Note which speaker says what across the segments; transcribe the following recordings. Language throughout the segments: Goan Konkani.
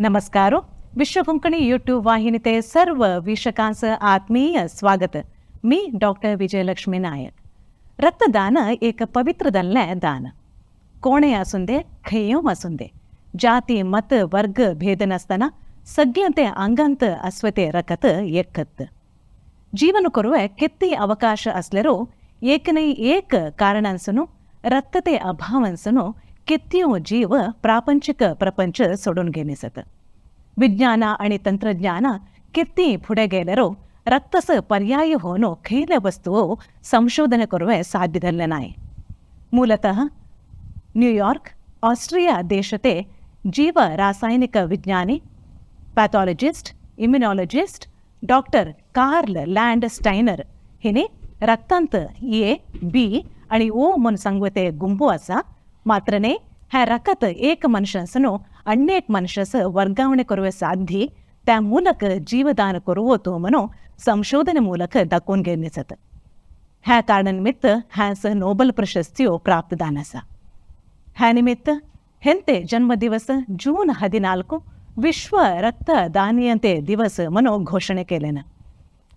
Speaker 1: नमस्कार. विश्व कोंकणी यूट्यूब वाहिनी ते सर्व वीक्षकांचं आत्मीय स्वागत. मी डॉक्टर विजयलक्ष्मी नायक. रक्तदान एक पवित्र दल्लें दान. कोणें आसूं दे, खंयूय आसूं दे, जाती मत वर्ग भेद नासतना सगळें ते आंगांत अस्वते रकत एकत ಜೀವನ ಕೊರುವ ಕೆತ್ತಿ ಅವಕಾಶ ಅಸ್ಲೆರೋ ಏಕನೇ ಏಕ ಕಾರಣಾನ್ಸನು ರಕ್ತತೆ ಅಭಾವನ್ಸನು ಕೆತ್ತಿಯೋ ಜೀವ ಪ್ರಾಪಂಚಿಕ ಪ್ರಪಂಚ सोडून घेनेसत. ವಿಜ್ಞಾನ आणि ತಂತ್ರಜ್ಞಾನ ಕೆತ್ತಿ ಫುಡೆ गेलेरो ರಕ್ತಸ ಪರ್ಯಾಯ ಹೋನು ಖೈಲೆ ವಸ್ತುವು ಸಂಶೋಧನೆ ಕೊರುವ ಸಾಧ್ಯದಲ್ಲ ನಾಯಿ. ಮೂಲತಃ ನ್ಯೂಯಾರ್ಕ್ ಆಸ್ಟ್ರಿಯಾ ದೇಶತೆ ಜೀವ ರಾಸಾಯನಿಕ ವಿಜ್ಞಾನಿ, pathologist, immunologist doctor Karl land Steiner हिने रक्तांत ए, बी आणि ओ म्हूण सांगवते गुंबो आसा. मात्र न्ही, हें रकत एक मनशासनो अनेक मनशास वर्गावणे करुवे साध्य, त्या ಮೂಲಕ ಜೀವದಾನ करुवतो म्हणून संशोधन ಮೂಲಕ दाखोवन घेवन जाता. ह्या कारणानिमित्त ह्यास नोबल प्रशस्त्यो प्राप्त दान आसा. ह्या निमित्त हेंते जन्मदिवस जून 14 विश्व रक्तदानियंते दिवस म्हणून घोषणे केलेन.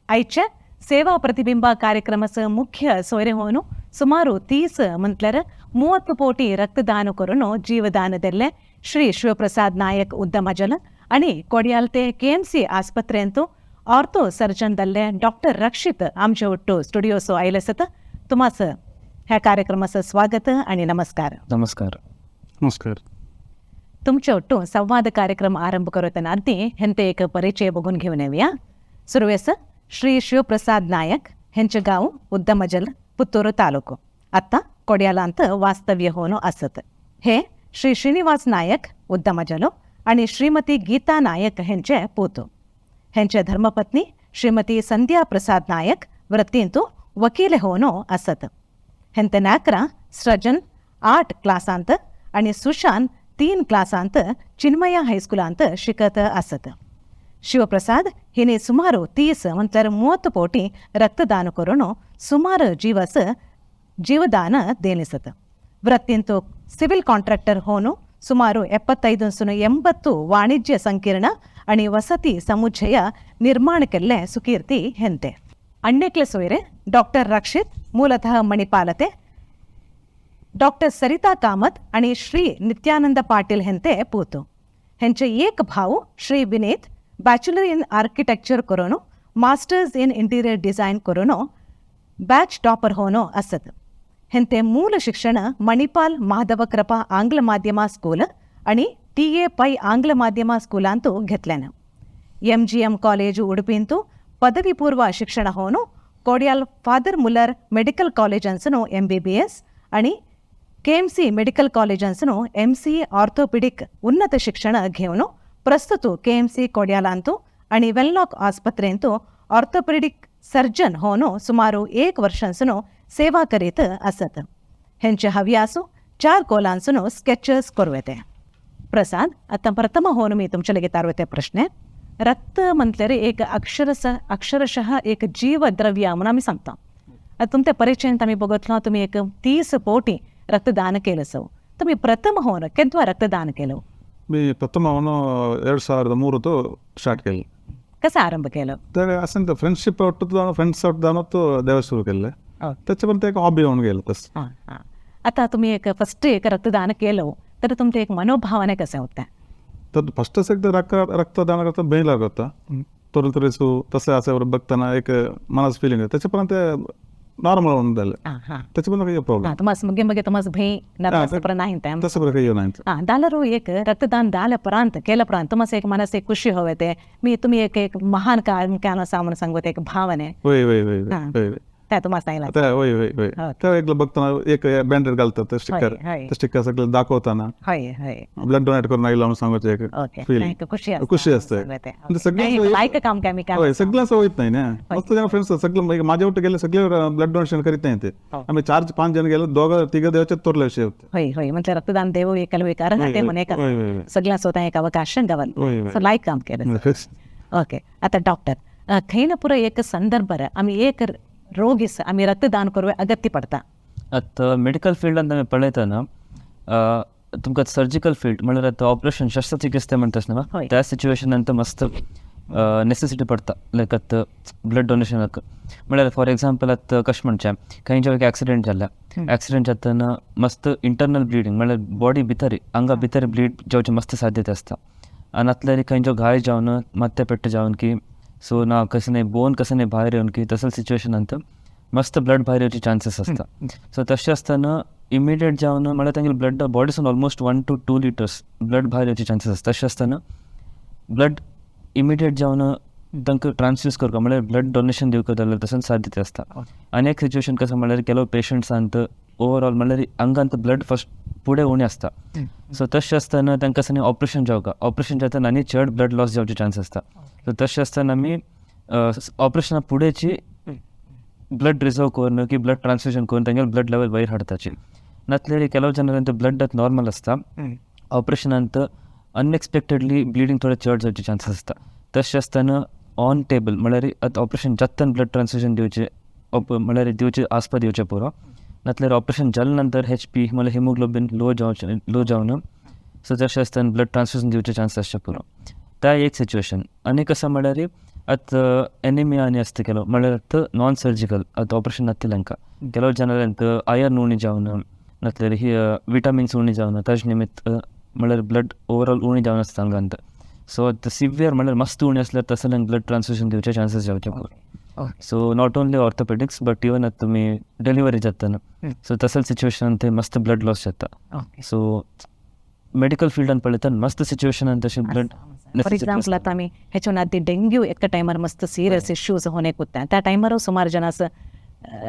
Speaker 1: आयच्या ಸೇವಾ ಪ್ರತಿಬಿಂಬ ಕಾರ್ಯಕ್ರಮಸ ಮುಖ್ಯ ಸೊಯರೆ ಹೋನು ಸುಮಾರು 30 म्हटल्यार 30 ಕೋಟಿ ರಕ್ತದಾನ करून ಜೀವದಾನದಲ್ಲೇ ಶ್ರೀ ಶಿವಪ್ರಸಾದ್ ನಾಯಕ್ ಉದ್ದಮಜಲ आणि कोडियालते केएमसी आस्पत्रेंतु ऑर्थो सर्जन दल्ले डॉक्टर रक्षित आमचे ಒಟ್ಟು स्टुडिओसो आयले आसत. तुमास ह्या कार्यक्रमाचं स्वागत आणि नमस्कार.
Speaker 2: नमस्कार.
Speaker 3: नमस्कार.
Speaker 1: तुमच्या ಒಟ್ಟು ಸಂವಾದ ಕಾರ್ಯಕ್ರಮ ಆರಂಭ करतना आदी हेंते एक परिचय बघून घेऊन येऊया. सुरवेस श्री शिवप्रसाद नायक हेंचे गांव उद्दमजल, पुत्तूर तालुको, आत्ता कोड्यालांत वास्तव्य होनो आसत. हे श्री श्रीनिवास नायक उद्दमजलो आणि श्रीमती गीता नायक हेंचे पूत. हेंचे धर्मपत्नी श्रीमती संध्या प्रसाद नायक वृत्तींतु वकील होनो आसत. हेंते नाकरा सृजन 8 क्लासांत आणि सुशांत 3 क्लासांत चिन्मया हायस्कुलांत शिकत आसत. ಶಿವಪ್ರಸಾದ್ ಹಿನೆ ಸುಮಾರು 30 म्हटल्यार 30 ಕೋಟಿ ರಕ್ತದಾನ करून ಸುಮಾರು ಜೀವಸ ಜೀವದಾನ ದೇನಿಸತ. ವೃತ್ತಿಂತು ಸಿವಿಲ್ ಕಾಂಟ್ರಾಕ್ಟರ್ ಹೋನು ಸುಮಾರು 75 80 ವಾಣಿಜ್ಯ ಸಂಕೀರ್ಣ आणि ವಸತಿ ಸಮುಚ್ಚಯ ನಿರ್ಮಾಣಕ್ಕೆಲ್ಲೆ ಸುಕೀರ್ತಿ ಹೆಂತೆ. ಅಣ್ಣೆಕ್ಲೆ ಸೊಯ್ರೆ ಡಾಕ್ಟರ್ ರಕ್ಷಿತ್ ಮೂಲತಃ ಮಣಿಪಾಲತೆ ಡಾಕ್ಟರ್ ಸರಿತಾ ಕಾಮತ್ आणि श्री नित्यानंद पाटील हेंते पूत. हेंचे एक भाऊ Shri Vineet bachelor in architecture करून मास्टर्स इन इंटिरियर डिझायन करून बॅच टॉपर होनो असत. हेंते मूल शिक्षण मणिपाल माधव कृपा आंग्ल माध्यಮ स्कूल आणि टी ए पै आंग्ल माध्यಮ स्कूलांतू घेतल्यान. एम.ಜಿ.ಎಂ ಕಾಲೇಜು ಉಡುಪಿಂತು ಪದವಿ ಪೂರ್ವ ಶಿಕ್ಷಣ ಹೋನು Kodial father Muller medical college ಅನ್ಸನು MBBS आणि केएमसी मेडिकल कॉलेजांसनो एम.सी ऑर्थोपेडिक उन्नत शिक्षण घेवन प्रस्तुत केएमसी कोड्यालांतु आणि ವೆನ್ಲಾಕ್ ಆಸ್ಪತ್ರೆಂತು ಆರ್ಥೋಪೆಡಿಕ್ ಸರ್ಜನ್ ಹೋನು ಸುಮಾರು एक ವರ್ಷನ್ಸನು ಸೇವಾ करीत असत. हेंचे हव्यासु चार कोलांसुनो स्केचेस करूं. प्रसाद, आता प्रथम होऊन मी तुमच्या लगेच तारवते प्रश्न. रक्त म्हटल्यार एक अक्षरशः एक जीवद्रव्य म्हणून आमी सांगता. आता तुमच्या परिचयांत आमी बघितलो, तुम्ही एक 30 पोटी रक्तदान केलं. सौ तुम्ही प्रथम होऊन केद्वा रक्तदान केलं?
Speaker 3: मी प्रथम 2003 स्टार्ट केलं.
Speaker 1: कसं आरंभ केलं?
Speaker 3: तर असं फ्रेंडशिप ಒಟ್ಟು फ्रेंड्स ಒಟ್ಟು देव सुरू केलं. त्याच्यापर्यंत एक हॉबी होऊन गेलं तसं.
Speaker 1: हां हां आता तुम्ही एक फर्स्ट एक रक्तदान केलं तर तुमचं एक मनोभावना कसं होत्या?
Speaker 3: तर फर्स्ट एकदा रक्तदान करता भंय लागता, तोरे तरेसू तसं असं बघताना एक मनाचं फिलिंग. त्याच्यापर्यंत नॉर्मल होऊन झालं.
Speaker 1: हां हां
Speaker 3: त्याच्यापर्यंत काही प्रॉब्लेम
Speaker 1: तुम्हाला मगे मगे तुम्हाला भंय नर्वस नाही त्या?
Speaker 3: तसं बरं काही नाही.
Speaker 1: हां, दालरो एक रक्तदान दाल परांत केलं परांत तुम्हाला एक मनास एक खुशी होते, मी तुम्ही एक एक महान काम केलं असा म्हणून सांगते एक भावने?
Speaker 3: होय होय होय. होय.
Speaker 1: त्या तुम्हाला सांगितलं.
Speaker 3: आता होय होय होय. त्या एकदा बघताना एक बँडेड घालतात स्टिकर.
Speaker 1: होय.
Speaker 3: स्टिकर सगळं दाखवताना
Speaker 1: होय होय
Speaker 3: ब्लड डोनेट करून आयला म्हणून सांगायचं एक फिलिंग.
Speaker 1: एक खुशी असते.
Speaker 3: खुशी असते.
Speaker 1: सांगते.
Speaker 3: म्हणजे सगळ्यांचं
Speaker 1: लायक काम काय मी काय.
Speaker 3: होय, सगळ्यांचं होत नाही ना. मस्त जण फ्रेंड्स सगळं माझ्या ಒಟ್ಟು गेले, सगळे ब्लड डोनेशन करीत नाही ते. आम्ही चार पाच जण गेलो, दोघं तिघं देवाचे तोरले विषय होते.
Speaker 1: होय होय, म्हटलं रक्तदान देव एकल विकार ते म्हणे
Speaker 3: होय होय होय.
Speaker 1: सगळ्या स्वतः एक अवकाश गवल.
Speaker 3: होय होय
Speaker 1: सो लायक काम केलं. ओके, आता डॉक्टर, खंय ना पुरो एक संदर्भार आमी एक रोगीस आमी रक्तदान करूं अगत्य पडता.
Speaker 2: आतां मेडिकल फिल्डांत आमी पळयतना तुमकां सर्जिकल फिल्ड म्हळ्यार आतां ऑपरेशन शस्त्रचिकित्सा म्हणटास न्हू, त्या सिच्युएशनान मस्त नेसेसिटी पडटा लायक आतां ब्लड डोनेशनाक. म्हळ्यार फॉर एग्जाम्पल आतां कशें म्हणचें, खंयच्या एक एक्सिडेंट जाला, एक्सिडेंट जातना मस्त इंटरनल ब्लिडींग म्हळ्यार बॉडी भितर आंगा भितर ब्लीड जावची मस्त साध्यता आसता. आनी नातल्यार खंयचो घाय जावन मात्ते पेट्ट जावन की सो ना कसं बोन कसं भायर येवन की तसं सिच्युएशनान मस्त ब्लड भायर येवचे चान्सीस आसता. सो तशें आसतना इमिडिएट जावन म्हळ्यार तांगेले blood बॉडीसून almost 1 to 2 litres blood भायर येवचे चान्सीस आसता. तशें आसतना ब्लड इमिडिएट जावन तांकां ट्रान्सफ्यूज करता म्हळ्यार ब्लड डोनेशन दिवपाक जाल्यार तशें साध्यता आसता. आनी एक सिच्युएशन कसं म्हळ्यार ಕೆಲವು पेशंट्सांत ओवरऑल म्हळ्यार आंगांत ब्लड फर्स्ट फुडें उणें आसता. सो तशें आसतना तांकां आनी ऑपरेशन जावका, ऑपरेशन जातना आनी चड ब्लड लॉस जावचे चान्स आसता. सो तशें आसतना आमी ऑपरेशना फुडेंची ब्लड रिजर्व करून की ब्लड ट्रान्सफ्युजन करून तांगेले ब्लड लेवल वयर हाडताची. नातल्यार ಕೆಲವು ಜನರಂತ ब्लड नॉर्मल आसता, ऑपरेशनांत अनएक्सपेक्टेडली ब्लिडींग थोडें चड जावचे चान्सीस आसता. तशें आसतना ऑन टेबल म्हळ्यार आतां ऑपरेशन जातना ब्लड ट्रान्सफ्युजन दिवचें म्हळ्यार दिवचें आसपा दिवचें पुरो. नातल्यार ऑपरेशन जाले नंतर HP म्हळ्यार हिमोग्लोबीन लो जावचें, लो जावन सो तशें आसतना ब्लड ट्रान्सफ्युजन दिवचे चान्स आसचे पुरो. त्या एक सिच्युएशन. आनी कसं म्हळ्यार आतां एनिमिया आनी आसता ಕೆಲವು म्हळ्यार आतां नॉन सर्जिकल आतां ऑपरेशन नासता तांकां ಕೆಲವು ಜನರಂत आयर्न उणी जावन नातल्यार ही विटामिन्स उणी जावन ताजे निमित्त म्हळ्यार ब्लड ओवरऑल उणी जावन आसता आंगांत. सो आतां सिवियर म्हळ्यार मस्त उणें आसल्यार तसल्यान ब्लड ट्रान्सफ्युजन दिवचे चान्सीस जावचे पुरो. So not only orthopaedics but even आतां तुमी डिलिव्हरी जातना सो तसले सिच्युएशनान थंय मस्त ब्लड लॉस जाता. सो मेडिकल फिल्डान पळयता मस्त सिच्युएशनान तशें ब्लड
Speaker 1: फॉर एग्जाम्पल आतां आमी हेच्या आदी डेंग्यू एका टायमार मस्त सिरियस इश्यूज होने कुत्ता त्या टायमार सुमार जन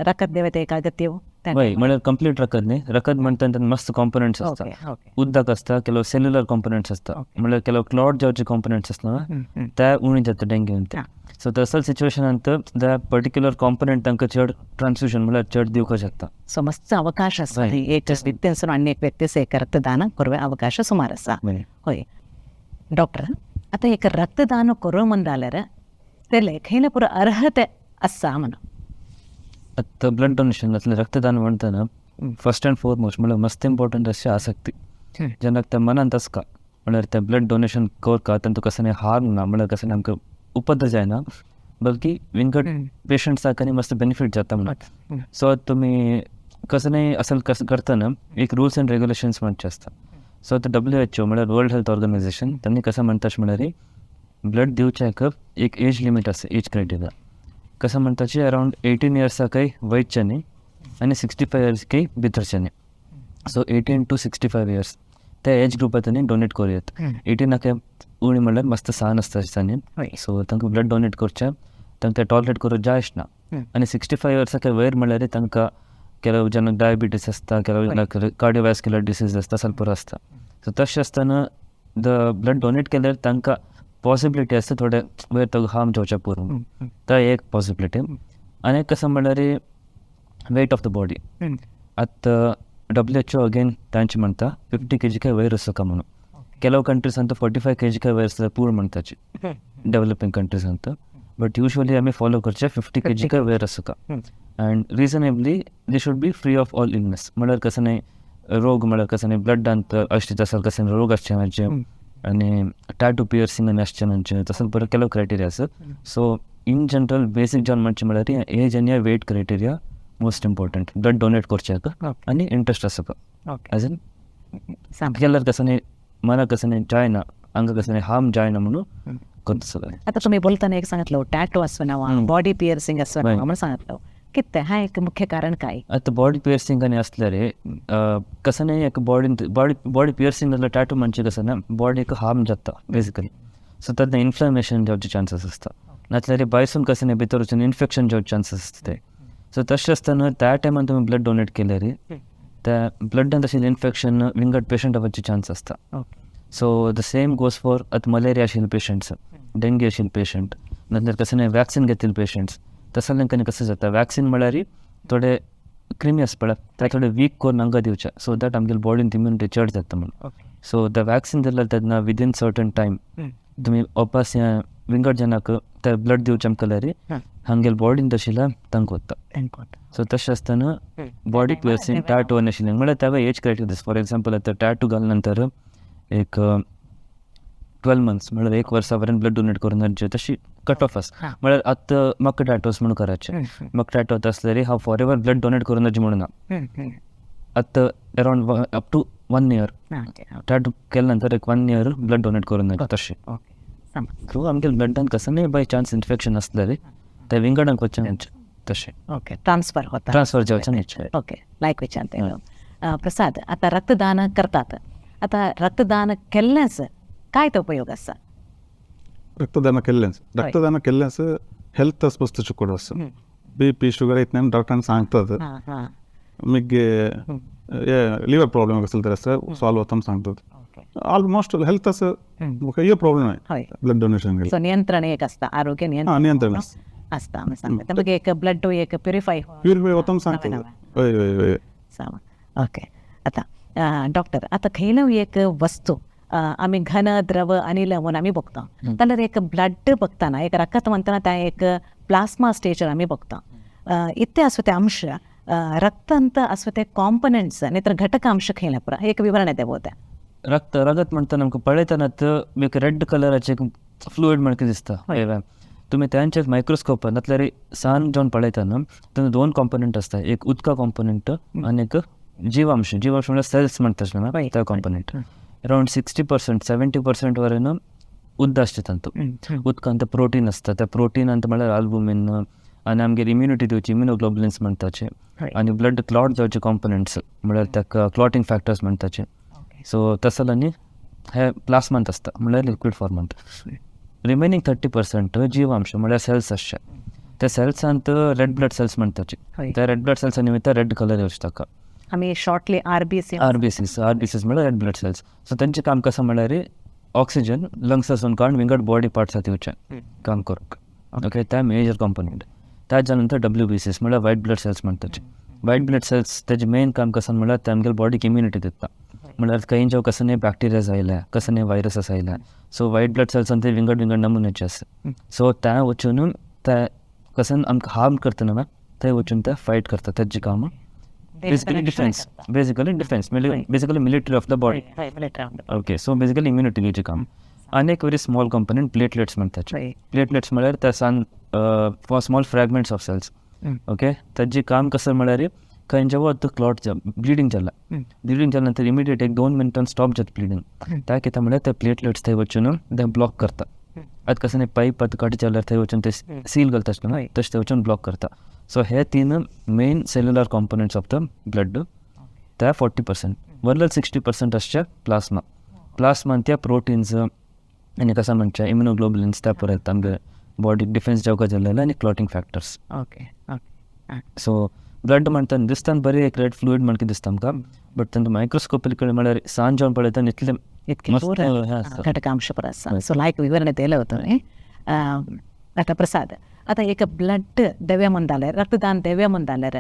Speaker 1: रकत देवते एक अगत्य.
Speaker 2: वय म्हळ्यार कंप्लीट रकत न्ही, रकत म्हणटा तेन्ना मस्त कॉम्पोनंट्स आसता, उदक आसता, ಕೆಲವು सेल्युलर कॉम्पोनंट्स आसता, म्हळ्यार ಕೆಲವು क्लॉट जावचे कॉम्पोनंट्स आसता ते उणी जाता डेंग्यून. सो तसल सिच्युएशनांत the particular component तांकां चड ट्रान्सफ्युजन म्हळ्यार चड दिवपाक शकता.
Speaker 1: सो मस्त अवकाश आसा एक व्यक्ती आनी एक व्यक्ती रक्तदान करूं अवकाश सुमार आसा. हय डॉक्टर, आतां एक रक्तदान करूं म्हण जाल्यार ते लेखयले पुरो अर्हते आसा म्हणून
Speaker 2: आतां ब्लड डोनेशन जातलें रक्तदान म्हणटना फर्स्ट अँड फोरमोस्ट म्हळ्यार मस्त इम्पॉर्टंट अशें आसक्ती जेन्ना ते मनांत आसका म्हळ्यार ते ब्लड डोनेशन करता तांतूं कसलें हार्म ना, म्हळ्यार कसलें आमकां उपद्र जायना, बल्कि विंगड पेशंट्साक आनी मस्त बेनिफीट जाता म्हणून. सो तुमी कसलेंय असल कस करतना एक रुल्स एंड रेगुलेशन्स म्हणचे आसता. सो आतां WHO म्हळ्यार वर्ल्ड हेल्थ ऑर्गनायझेशन तांणी कसं म्हणटा म्हळ्यार ब्लड दिवच्या एक एज लिमीट आसा, एज क्रायटेरिया कसं म्हणटाचे अरावंड 18 इयर्साकय वयचें न्ही आनी 65 इयर्सकय भितरचें न्ही. सो 18 to 65 years त्या एज ग्रुपांत तांणी डोनेट करूं येता. 18 उणी म्हणल्यार मस्त सान आसता दिसांनी, सो तांकां ब्लड डोनेट करचें तांकां टॉलरेट करूंक जाय ना. आनी 65 इयर्साक वयर म्हणल्यार तांकां ಕೆಲವು ಜನಕ್ಕೆ ಡಯಾಬಿಟಿಸ್ आसता, ಕೆಲವು ಜನಕ್ಕೆ कार्डियोवॅस्क्युलर डिसीज आसता, सल्पुर आसता. सो तशें आसतना the blood donate केल्यार तांकां पॉसिबिलिटी आसता थोडे वयर तो हार्म जावच्या पुरो, तो एक पॉसिबिलिटी. आनी एक कसं म्हणल्यार वेट ऑफ the body. आतां WHO again तांचे म्हणटा 50 kg काय वयर आसता म्हणून. ಕೆಲವು कंट्रीज ಅಂತ 45 kg काय वयर आसता पूर्ण म्हणटाचे डेव्हलपिंग कंट्रीज ಅಂತ, बट युजली आमी फॉलो करचे 50 kg काय वयर आसता. And reasonably they should be free of all illness म्हळ्यार कसं न्ही रोग, म्हळ्यार कसं न्ही ब्लडांत अशें तसं कसं रोग आसचे म्हणजे आनी टॅटू पियर्सिंग आनी आसचें म्हणजे तसं बरें ಕೆಲವು क्रायटेरिया आसा. सो इन जनरल बेसीक जावन म्हणचें म्हळ्यार एज आनी weight criteria most important blood donate करचें आनी इंट्रस्ट आसता एज एन केल्यार कसं न्ही मनाक कसं न्ही जायना, आंगा कसं न्ही हार्म जायना म्हणून करता सगळें.
Speaker 1: आतां तुमी बोलतना एक सांगितलं टॅटू आसना, बॉडी पियर्सिंग आसना म्हणून सांगितलं, कितें हा एक मुख्य कारण काय?
Speaker 2: आतां बॉडी पियर्सिंग आनी आसल्यार कसं न्ही एक बॉडी बॉडी बॉडी पियर्सिंग जाल्यार टॅटू म्हणजे कसं ना बॉडीक हार्म जाता बेसिकली. सो तेन्ना इन्फ्लेमेशन जावचे चान्सीस आसता, नातल्यार भायसून कसं न्ही भितर वचून इन्फेक्शन जावचे चान्सीस आसता ते. सो तशें आसतना त्या टायमान तुमी ब्लड डोनेट केल्यार त्या ब्लडान तशें इन्फेक्शन विंगड पेशंट वचचे चान्स आसता. So the same goes for आतां मलेरिया आशिल्ले पेशंट्स, डेंग्यू आशिल्ले पेशंट, नाजाल्यार कसं न्ही वॅक्सिन घेतिल्ले पेशंट्स, तसं तांकां कसं जाता वॅक्सिन म्हळ्यार थोडे क्रिमी आसता पळय ते थोडे वीक करून हांगा दिवचे सो that आमगेले बॉडीन इम्युनिटी चड जाता म्हणून. सो the vaccine दिल्यार तेन्ना विदीन सर्टन टायम तुमी वापस हें विंगड जनाक ते ब्लड दिवचें आमकां जाल्यार हांगेल बॉडीन तशिल्ल्या तांकां वता. सो तशें आसतना बॉडी प्लसींग टॅटू नाशिल्लें म्हळ्यार तें एज क्रायटेरिया. फॉर एक्झाम्पल आतां टॅटू घाल नंतर एक 12 मंथ्स म्हळ्यार 1 वर्सा पर्यंत ब्लड डोनेट करून जाय तशी कट ऑफ आसा. म्हळ्यार आतां म्हाका टॅटूस म्हणून करायचे, म्हाका टॅटू आतां आसल्यार हांव फॉर एवर ब्लड डोनेट करून जाय म्हणून ना. आतां around up to 1 year tattoo केल्या नंतर एक 1 year blood donate करून जाय तशें. सो आमगे ब्लडान कसलें बाय चान्स इन्फेक्शन आसल्यार ते विंगडांक वचचें तशें.
Speaker 1: ओके, ट्रान्सफर होता,
Speaker 2: ट्रान्सफर जावचें न्ही.
Speaker 1: ओके, लायक विचारते प्रसाद, आतां रक्तदान करतात, आतां रक्तदान केल्लेंच काय तो उपयोग आसा?
Speaker 3: रक्तदान केल्लेंच, रक्तदान केल्लेंच हेल्थ मस्त चुकोड आसा. बी पी शुगर इतल्यान डॉक्टरान सांगतात. मागीर लिवर प्रॉब्लम आसले तर आसा सॉल्व जाता सांगतात. ऑलमोस्ट हेल्थ आसा, हे प्रॉब्लम नाही ब्लड डोनेशन.
Speaker 1: सो नियंत्रण एक आसता, आरोग्य
Speaker 3: नियंत्रण
Speaker 1: आसता सांगता. मागीर एक ब्लड एक प्युरिफाय
Speaker 3: प्युरिफाय वता सांगता. हय हय हय.
Speaker 1: ओके, आतां डॉक्टर, आतां खंयलो एक वस्तू आमी घन द्रव अनिल म्हणून आमी बघता जाल्यार एक ब्लड बघताना एक रक्त म्हणतना त्या एक प्लास्मा स्टेजर आमी बघता. इतले आसो ते अंश रक्तांत आसो ते कॉम्पोनंट्स न्ही तर घटक अंश खंयला पुरा एक विवरण येते बोलता.
Speaker 2: रक्त रगत म्हणटा आमकां पळयतना एक रेड कलराचें फ्लुइड म्हणके दिसता. तुमी त्यांच्याच मायक्रोस्कोपान नातल्यार सान जावन पळयतना तेन्ना 2 कॉम्पोनंट आसता, एक उदका कॉम्पोनंट आनी एक जीवांश. जीवांश म्हणल्यार सेल्स म्हणटा त्या कॉम्पोनंट. अरावंड 60% 70% वरेन उदक आसता तातूंत. उदकांत प्रोटीन आसता, त्या प्रोटीनांत म्हळ्यार आल्बुमीन आनी आमगेर इम्युनिटी दिवची इम्युनोग्लोबुलिन्स म्हणटाचे, आनी ब्लड क्लॉट जावचे कॉम्पोनंट्स म्हळ्यार ताका क्लॉटींग फॅक्टर्स म्हणटाचे. सो तसो आनी हे प्लास्मांत आसता म्हळ्यार लिक्वीड फॉर्मांत. रिमेनींग 30% जीवांश म्हळ्यार सेल्स आसचे. त्या सेल्सांत रेड ब्लड सेल्स म्हणटाचे. त्या रेड ब्लड सेल्सा निमित्त रेड कलर येवचे ताका.
Speaker 1: आमी शॉर्टली आरबीसी
Speaker 2: आरबीसीस म्हळ्यार रेड ब्लड सेल्स. सो तेंचें काम कसं म्हळ्यार ऑक्सिजन लंग्सासून काडून विंगड बॉडी पार्ट्सांत दिवचें काम करूंक. ओके, त्या मेजर कॉम्पोनंट. ताच्या नंतर डब्ल्यू बी सीस म्हळ्यार व्हायट ब्लड सेल्स म्हणटाचे. व्हायट ब्लड सेल्स तेजें मेन काम कसं म्हळ्यार ते आमगेले बॉडीक इम्युनिटी दिता. म्हळ्यार खंय जावं कसले बॅक्टेरियाज आयल्या, कसले व्हायरसीस आयल्या, सो व्हायट ब्लड सेल्सान ते विंगड विंगड नमुन्याचे आसता. सो ते वचून ते कसन आमकां हार्म करतना ना ते वचून ते फायट करता. तेजें काम basically defence, basically defence, basically military of the body. Okay, so basically immunity दिवचें काम. आनी एक व्हेरी स्मॉल कॉम्पोनंट प्लेटलेट्स म्हणटाचे. प्लेटलेट्स म्हळ्यार ते सान small fragments of cells. Okay, ताजें काम कसं म्हळ्यार खंय जेव्हा क्लॉट ब्लिडींग जाला, ब्लिडींग जाल्या नंतर इमिडिएट एक 2 मिनटान स्टॉप जाता ब्लिडींग. त्या कितें म्हळ्यार ते प्लेटलेट्स थंय वचून ते ब्लॉक करता. आतां कसं न्ही पायप आतां कट जाल्यार थंय वचून ते सील घालता आसतना तशें थंय वचून ब्लॉक करता. सो हे 3 main cellular components of the blood. त्या 40%, वरले 60% आसचे प्लास्मा. प्लास्मान त्या प्रोटीन्स आनी कसं म्हणचे इम्युनोग्लोबुलिन्स त्या परत आमगे बॉडीक डिफेन्स जावपाक जाल्ले आनी clotting factors.
Speaker 1: Okay okay.
Speaker 2: So blood म्हणटा दिसता बरें एक रेड फ्लुइड म्हणके दिसता आमकां, बट तांकां मायक्रोस्कोपिकली म्हळ्यार सान जावन पळयता इतलें
Speaker 1: इतकें घटकांश पर आसा. सो लायक विवरण दिलें होतं. आतां प्रसाद, आतां एक ब्लड देव्या म्हूण जाल्यार, रक्तदान देव्या म्हूण जाल्यार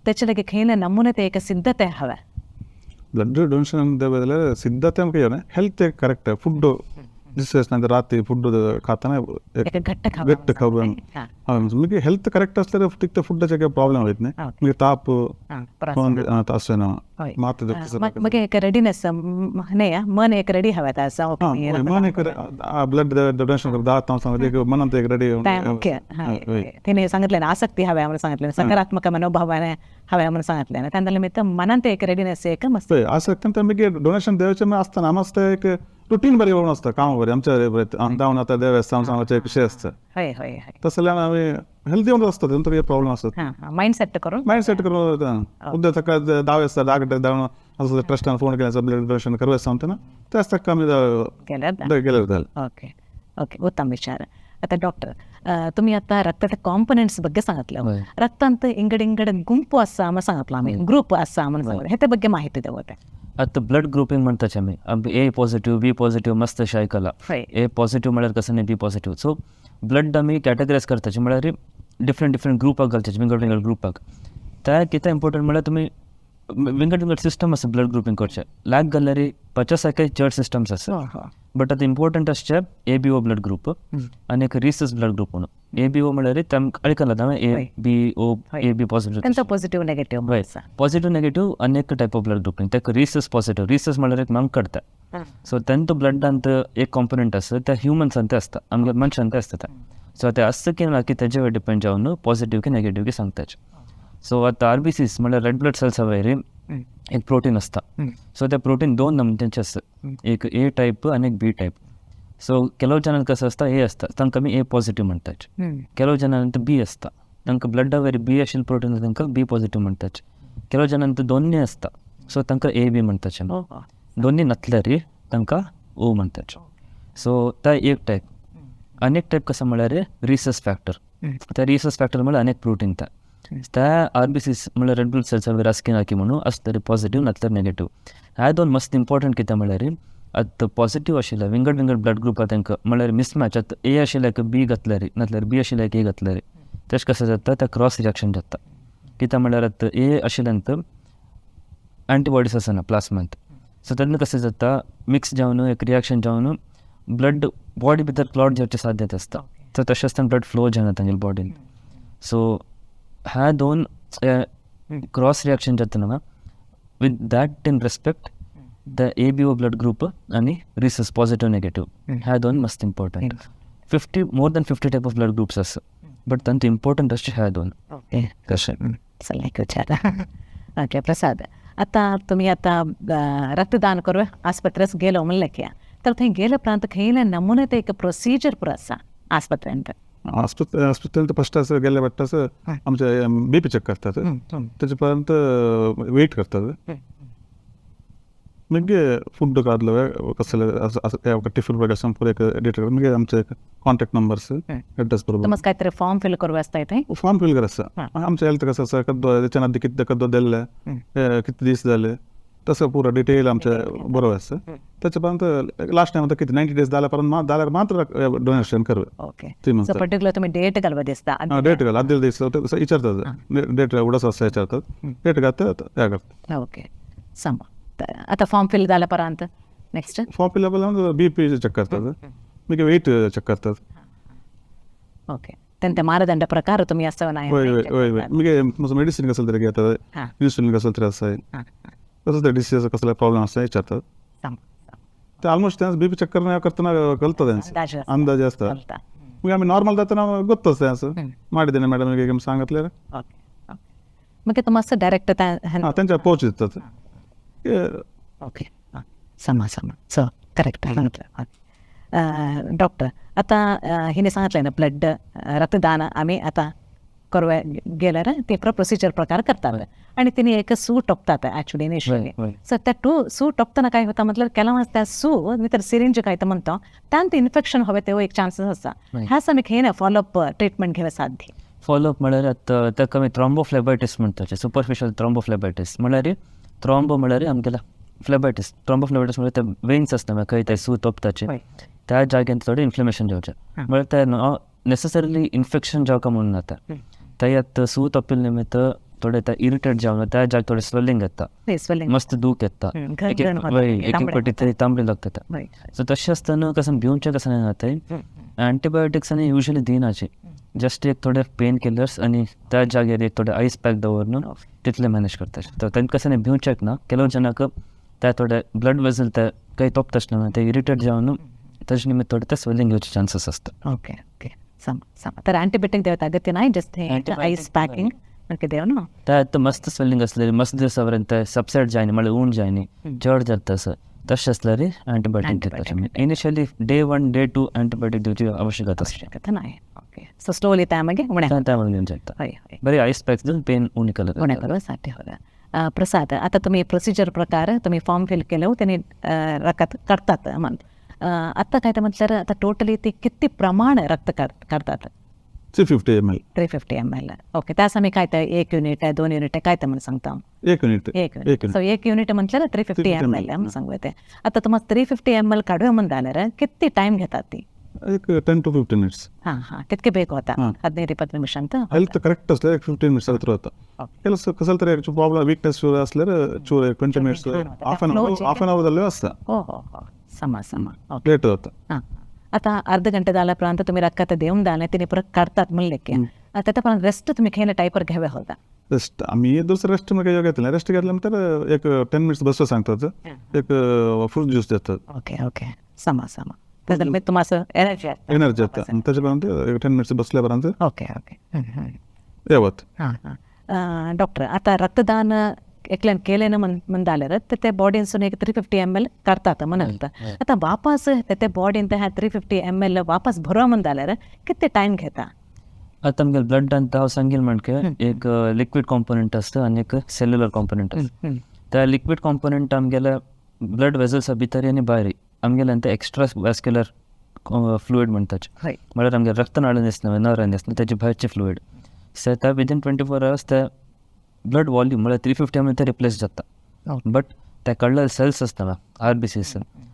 Speaker 1: तेचे लागीं खंयले नमुने ते एक सिद्धते हवे.
Speaker 3: ब्लड डोनेशन देवे जाल्यार सिद्धते आमकां येना. हेल्थ एक करेक्ट फूड डिस्कस राती फूड खाताना घट्ट खावप. मागीर हेल्थ करेक्ट आसल्यार तितके फुडाचे काय प्रॉब्लम वयत न्ही. मागीर ताप आसचे ना, मात
Speaker 1: मागीर एक रेडीनेस न्ही, मन एक रेडी हवे.
Speaker 3: मन एक ब्लड डोनेशन दात सांगता मनांत एक रेडी.
Speaker 1: तिने सांगितलें आसक्ती हव्या म्हणून सांगितलें, सकारात्मक मनोभावाने हव्या म्हणून सांगितलें. त्या निमित्त मनांत एक रेडीनेस एक मस्त
Speaker 3: आसक्ती. मागीर डोनेशन देवाचें आसतना आमकां एक रुटीन बरें येवन आसता काम बरें आमच्या धांवन आतां देव आसता सांगपाचें कशें आसता.
Speaker 1: हय हय हय.
Speaker 3: तसल्यान आमी हेल्दी म्हणून आसता, तेंचो काही प्रॉब्लम आसता.
Speaker 1: मायंड सेट करून,
Speaker 3: मायंड सेट करून उद्या सकाळ 10 वाजता 10 घंटे धांवन असं ट्रस्टान फोन केला ब्लड डोनेशन करू सांगता ना ते आसता कमी गेल्यार जालें.
Speaker 1: ओके ओके, उत्तम विचार. आता डॉक्टर, तुम्ही आता रक्ताच्या कॉम्पोनंट्स ಬಗ್ಗೆ सांगितलं. रक्तांत इंगड इंगड गुंपು आसा म्हणून सांगितलं, आमी ग्रुप आसा म्हणून सांगितलं, हेते ಬಗ್ಗೆ माहिती देवते.
Speaker 2: आतां ब्लड ग्रुपींग म्हणटाचे आमी, ए पॉझिटिव्ह बी पॉझिटिव्ह मस्त अशें आयकलां. ए पॉझिटिव्ह म्हळ्यार कसं न्ही बी पॉझिटिव्ह. सो ब्लड आमी कॅटेगरायज करताचे म्हळ्यार डिफरंट डिफरंट ग्रुपाक घालचे, विंगड विंगड ग्रुपाक. त्या कितें इम्पोर्टंट म्हळ्यार तुमी विंगड विंगड सिस्टम आसा ब्लड ग्रुपींग करचे. लायक घाल्यार 50 काय चड सिस्टम्स आसा, बट आतां इम्पॉर्टंट आसचे A B O blood group आनी एक रिसस ब्लड ग्रूप म्हणून. ए बी ओ म्हळ्यार तांकां आयकलां हांवें, A B O, A B positive,
Speaker 1: तेंचो पॉझिटिव्ह नेगेटिव्ह
Speaker 2: हय, पॉझिटिव्ह नेगेटिव्ह आनी एक टायप ऑफ ब्लड ग्रुपींग ताका रिसस पॉझिटिव्ह. रिसस म्हळ्यार एक मंक काडटा. सो तेंचो ब्लडांत एक कॉम्पोनंट आसा त्या ह्युमन्सान ते आसता, आमगे मनशान ते आसता ते. सो ते आसता की ना की तेजे वयर डिपेंड जावन पॉझिटिव्ह की नेगेटिव्ह की सांगताचे. सो आतां आर बी सीस म्हळ्यार रेड ब्लड सेल्सा वयर एक प्रोटीन आसता. सो ते प्रोटीन दोन नमुन्यांचे आसता, एक ए टायप आनी एक बी टायप. सो ಕೆಲವು ಜನಕ್ಕೆ कसं आसता ए आसता, तांकां आमी ए पॉझिटिव्ह म्हणटात. ಕೆಲವು ಜನಾंत बी आसता, तांकां ब्लडा वयर बी आशिल्ले प्रोटीन तांकां बी पॉझिटिव्ह म्हणटात. ಕೆಲವು ಜನಾंत दोन्ही आसता, सो तांकां ए बी म्हणटात. दोन्ही नासल्यार तांकां ओ म्हणटात. सो ते एक टायप. आनी एक टायप कसो म्हळ्यार रिसस फॅक्टर. त्या रिसस फॅक्टर म्हळ्यार आनी एक प्रोटीन त्या त्या आर बी सीस म्हळ्यार रेड ब्लड सेल्सा वयर आसकी ना की म्हणून आसतरी पॉझिटिव्ह नासल्यार नेगेटिव्ह. ह्या दोन मस्त इम्पॉर्टंट कितें म्हळ्यार आतां पॉझिटिव्ह आशिल्ले विंगड विंगड ब्लड ग्रुपां तांकां म्हळ्यार मिसमॅच. आतां ए आशिल्ल्याक बी घातल्यार नासल्यार बी आशिल्ल्याक ए घातल्यार तशें कशें जाता, त्या क्रॉस रिएक्शन जाता. कितें म्हळ्यार आतां ए आशिल्ल्यान एंटीबॉडीज आसना प्लास्मांत. सो तेन्ना कशें जाता, मिक्स जावन एक रिएक्शन जावन ब्लड बॉडी भितर क्लॉट जावची साध्यता आसता. सो तशें आसतना ब्लड फ्लो जायना तांगेले बॉडीन. सो ह्या दोन क्रॉस रिएक्शन जाता न्हू, with that in respect the A B O blood group आनी रिसस पॉझिटिव्ह नेगेटिव्ह ह्या दोन मस्त important. 50 more than 50 type of blood groups आसा, बट तांचे इम्पॉर्टंट अशे ह्या दोन.
Speaker 1: ओके,
Speaker 2: तशें
Speaker 1: चला एक विचार. ओके प्रसाद, आतां तुमी आतां रक्तदान करूं आस्पत्रेच गेलो म्हणलें की तर थंय गेले उपरांत खंयले नमुने ते एक प्रोसिजर पुरो आसा आस्पत्रेंत.
Speaker 3: आस्पत्रेंत फस्ट आसा गेले वाटत आमचे बी पी चेक करतात, तेजे उपरांत वेट करतात, मागीर फूड काडलो कसले टिफिन वगैरे पुरो एक डेट, मागीर आमचे कॉन्टॅक्ट नंबर्स एड्रेस बरोबर.
Speaker 1: तुमकां काय तरी फॉर्म फिल करूं आसता थंय?
Speaker 3: फॉर्म फिल कर आसता. आमचे हेल्थ कसं आसा, तेच्या आदी कितें कद्दो दिल्ले, कितले दीस जाले, तसं पुरो डिटेल आमचे बरोबर आसता. त्याच्या उपरांत लास्ट टायम कितें 90 डेज जाल्या उपरांत जाल्यार मात्र डोनेशन करूं.
Speaker 1: ओके, सो पर्टिक्युलर तुमी डेट घालपा दिसता?
Speaker 3: डेट घाल आदले दीस विचारतात, डेट उडास आसता विचारतात, डेट घालता हें करता.
Speaker 1: ओके, सम आतां फॉर्म फिल जाल्या उपरांत नेक्स्ट?
Speaker 3: फॉर्म फिल जाल्या बी पी चेक करतात, मागीर वेट चेक करतात.
Speaker 1: ओके, तेंचे मानदंड प्रकार तुमी आसा ना?
Speaker 3: हय हय हय हय. मागीर मेडिसीन कसले तरी घेतात, इन्सुलीन कसले तरी आसा, कसले तरी डिसीज कसले प्रॉब्लेम आसा विचारतात. ते ऑलमोस्ट तेंच बी पी चेक करना करतना कळटा तेंच अंदाज आसता. मागीर आमी नॉर्मल जातना गोत्त आसता तेंच ಮಾಡಿದ್ದೇನೆ मॅडम एक सांगतल्यार.
Speaker 1: ओके, मागीर तुमी मातसो डायरेक्ट
Speaker 3: तेंच्या पोच दितात.
Speaker 1: ओके, समा समा सो करेक्ट सांगितलं डॉक्टर. आतां हिने सांगितलें ना ब्लड रक्तदान आमी आतां करवे गेल्यार ते प्रोसिजर प्रकार करतात आणि तिने एक सू टोपतात ॲक्च्युली इनिशियली. सो त्या सू टोपतना काय होता म्हटल्यार ಕೆಲವು त्या सू भितर सिरिंज काय म्हणतो त्यांत इन्फेक्शन हवे ते एक चान्सेस आसा. ह्याच आमी खंय फॉलोअप ट्रिटमेंट घेवं साध्य?
Speaker 2: फॉलोअप म्हळ्यार आतां ताका आमी थ्रोम्बोफ्लेबायटीस म्हणटात, सुपरफिशियल थ्रोम्बोफ्लेबायटीस. म्हळ्यार थ्रोम्बो म्हळ्यार आमगेला फ्लेबायटीस, थ्रोम्बोफ्लेबायटीस म्हळ्यार ते वेन्स आसता खंय ते सू तोपताचे त्या जाग्यान थोडें इन्फ्लेमेशन जावचें. म्हळ्यार ते नेसेसरीली इन्फेक्शन जावका म्हणून जाता, थंय आतां सू तोपिल्ले निमित्त थोडे ते इरिटेट जावन त्या जाग्यार थोडें स्वेलिंग येता, मस्त दूख येता, एक एक फावटी थंय तांबडी लागता. सो तशें आसतना कसं भिवचें कसं जाता, एंटीबायोटिक्स आनी युजली दिनाचे, जस्ट एक थोडे पेन किलर्स आनी त्या जाग्यार एक थोडे आयस पॅक दवरून तितले मॅनेज करता. तर तांकां कसं भिवचेक ना, ಕೆಲವು ಜನಕ್ಕೆ त्या थोडे ब्लड वेसल ते काही तोपता ते इरिटेट जावन ताजे निमित्त थोडे ते स्वेलिंग येवचे चान्सीस आसता.
Speaker 1: ओके ओके, सम सम. तर अँटीबायोटीक देवता अगत्य नाही, जस्ट आयस पॅकिंग ओके देव न्हू.
Speaker 2: त्या आतां मस्त स्वेलिंग आसलेली मस्त दिवसा पर्यंत सबसायड जायना म्हळ्यार उण जायना, चड जाता असं तशें आसल्यार अँटीबायोटीक दिता. इनिशियली डे 1 डे 2 अँटीबायोटीक दिवची आवश्यकता
Speaker 1: आवश्यकता नाही. ओके, सो स्लोली त्या मागीर उणें
Speaker 2: त्या मागीर जाता.
Speaker 1: हय हय,
Speaker 2: बरी आयस पॅक्स दिवन पेन उणी करप
Speaker 1: उणें करपासाठी हय. प्रसाद, आतां तुमी प्रोसिजर प्रकार तुमी फॉर्म फिल केलो तेणी रक्त काडटात म्हण, आतां काय म्हटल्यार आतां टोटली ती कितली प्रमाण रक्त काडटात?
Speaker 3: 350 ml.
Speaker 1: 350 ml. Okay, त्यास आमी काय ते 1 युनिट 2 युनिट काय ते म्हणून सांगता?
Speaker 3: 1 युनिट.
Speaker 1: 1 युनिट. सो 1 युनिट म्हटल्यार 350 ml म्हणून सांगू ते. आतां तुमकां 350 ml काडूया म्हण जाल्यार कितली टायम घेतात ती?
Speaker 3: एक 10 to 15 minutes.
Speaker 1: हां हां, तितके बेग वता, 15-20 निमिष ಅಂತ.
Speaker 3: हेल्थ करेक्ट असल्यार एक 15 मिनिट्स भितर वता. ಕೆಲಸ कसले तरी प्रॉब्लम वीकनेस चूर असल्यार चूर 20 minutes, half an hour, half an hour जाल्ले आसता.
Speaker 1: हो हो हो, समा समा
Speaker 3: लेट जाता.
Speaker 1: हां, आता अर्ध घंटे जाल्या उपरांत तुमी रक्कत देवन जालें तिने परत काडतात म्हणलें की आतां त्या उपरांत रेस्ट तुमी खंय टायपर घेवे होता?
Speaker 3: रेस्ट आमी दुसरें रेस्ट मागीर घेतलें, रेस्ट घेतल्या नंतर एक 10 मिनिट्स बसो सांगतात, एक फ्रूट ज्यूस देतात.
Speaker 1: ओके ओके, समा समा. त्याच्यामुळे तुम्हाला एनर्जी
Speaker 3: एनर्जी येता ताच्या उपरांत एक 10 मिनिट्स बसल्या उपरांत.
Speaker 1: ओके ओके,
Speaker 3: येवत.
Speaker 1: हां हां, डॉक्टर आता रक्तदान एकल्यान केलें म्हण जाल्यार ते बॉडीनसून एक 350 ml काडतात म्हणत, आतां वापस ते बॉडीन ते 350 ml वापस भरो म्हण जाल्यार कितले टायम घेता?
Speaker 2: आतां आमगे ब्लड ಅಂತ हांव सांगील म्हणके एक लिक्वीड कॉम्पोनंट आसता आनी एक सेल्युलर कॉम्पोनंट आसता. त्या लिक्वीड कॉम्पोनंट आमगेल्या ब्लड वेजल्सा भितर आनी भायर आमगेले ते एक्स्ट्रा वॅस्क्युलर फ्लुइड म्हणटाचे, म्हळ्यार आमगे रक्तनाळ आसना नर आसना तेजे भायरचे फ्लुइड. सो त्या विदीन 24 hours ते ब्लड वॉल्यूम म्हळ्यार 350 ml ते रिप्लेस जाता. बट त्या कडले सेल्स आसता R B Cs,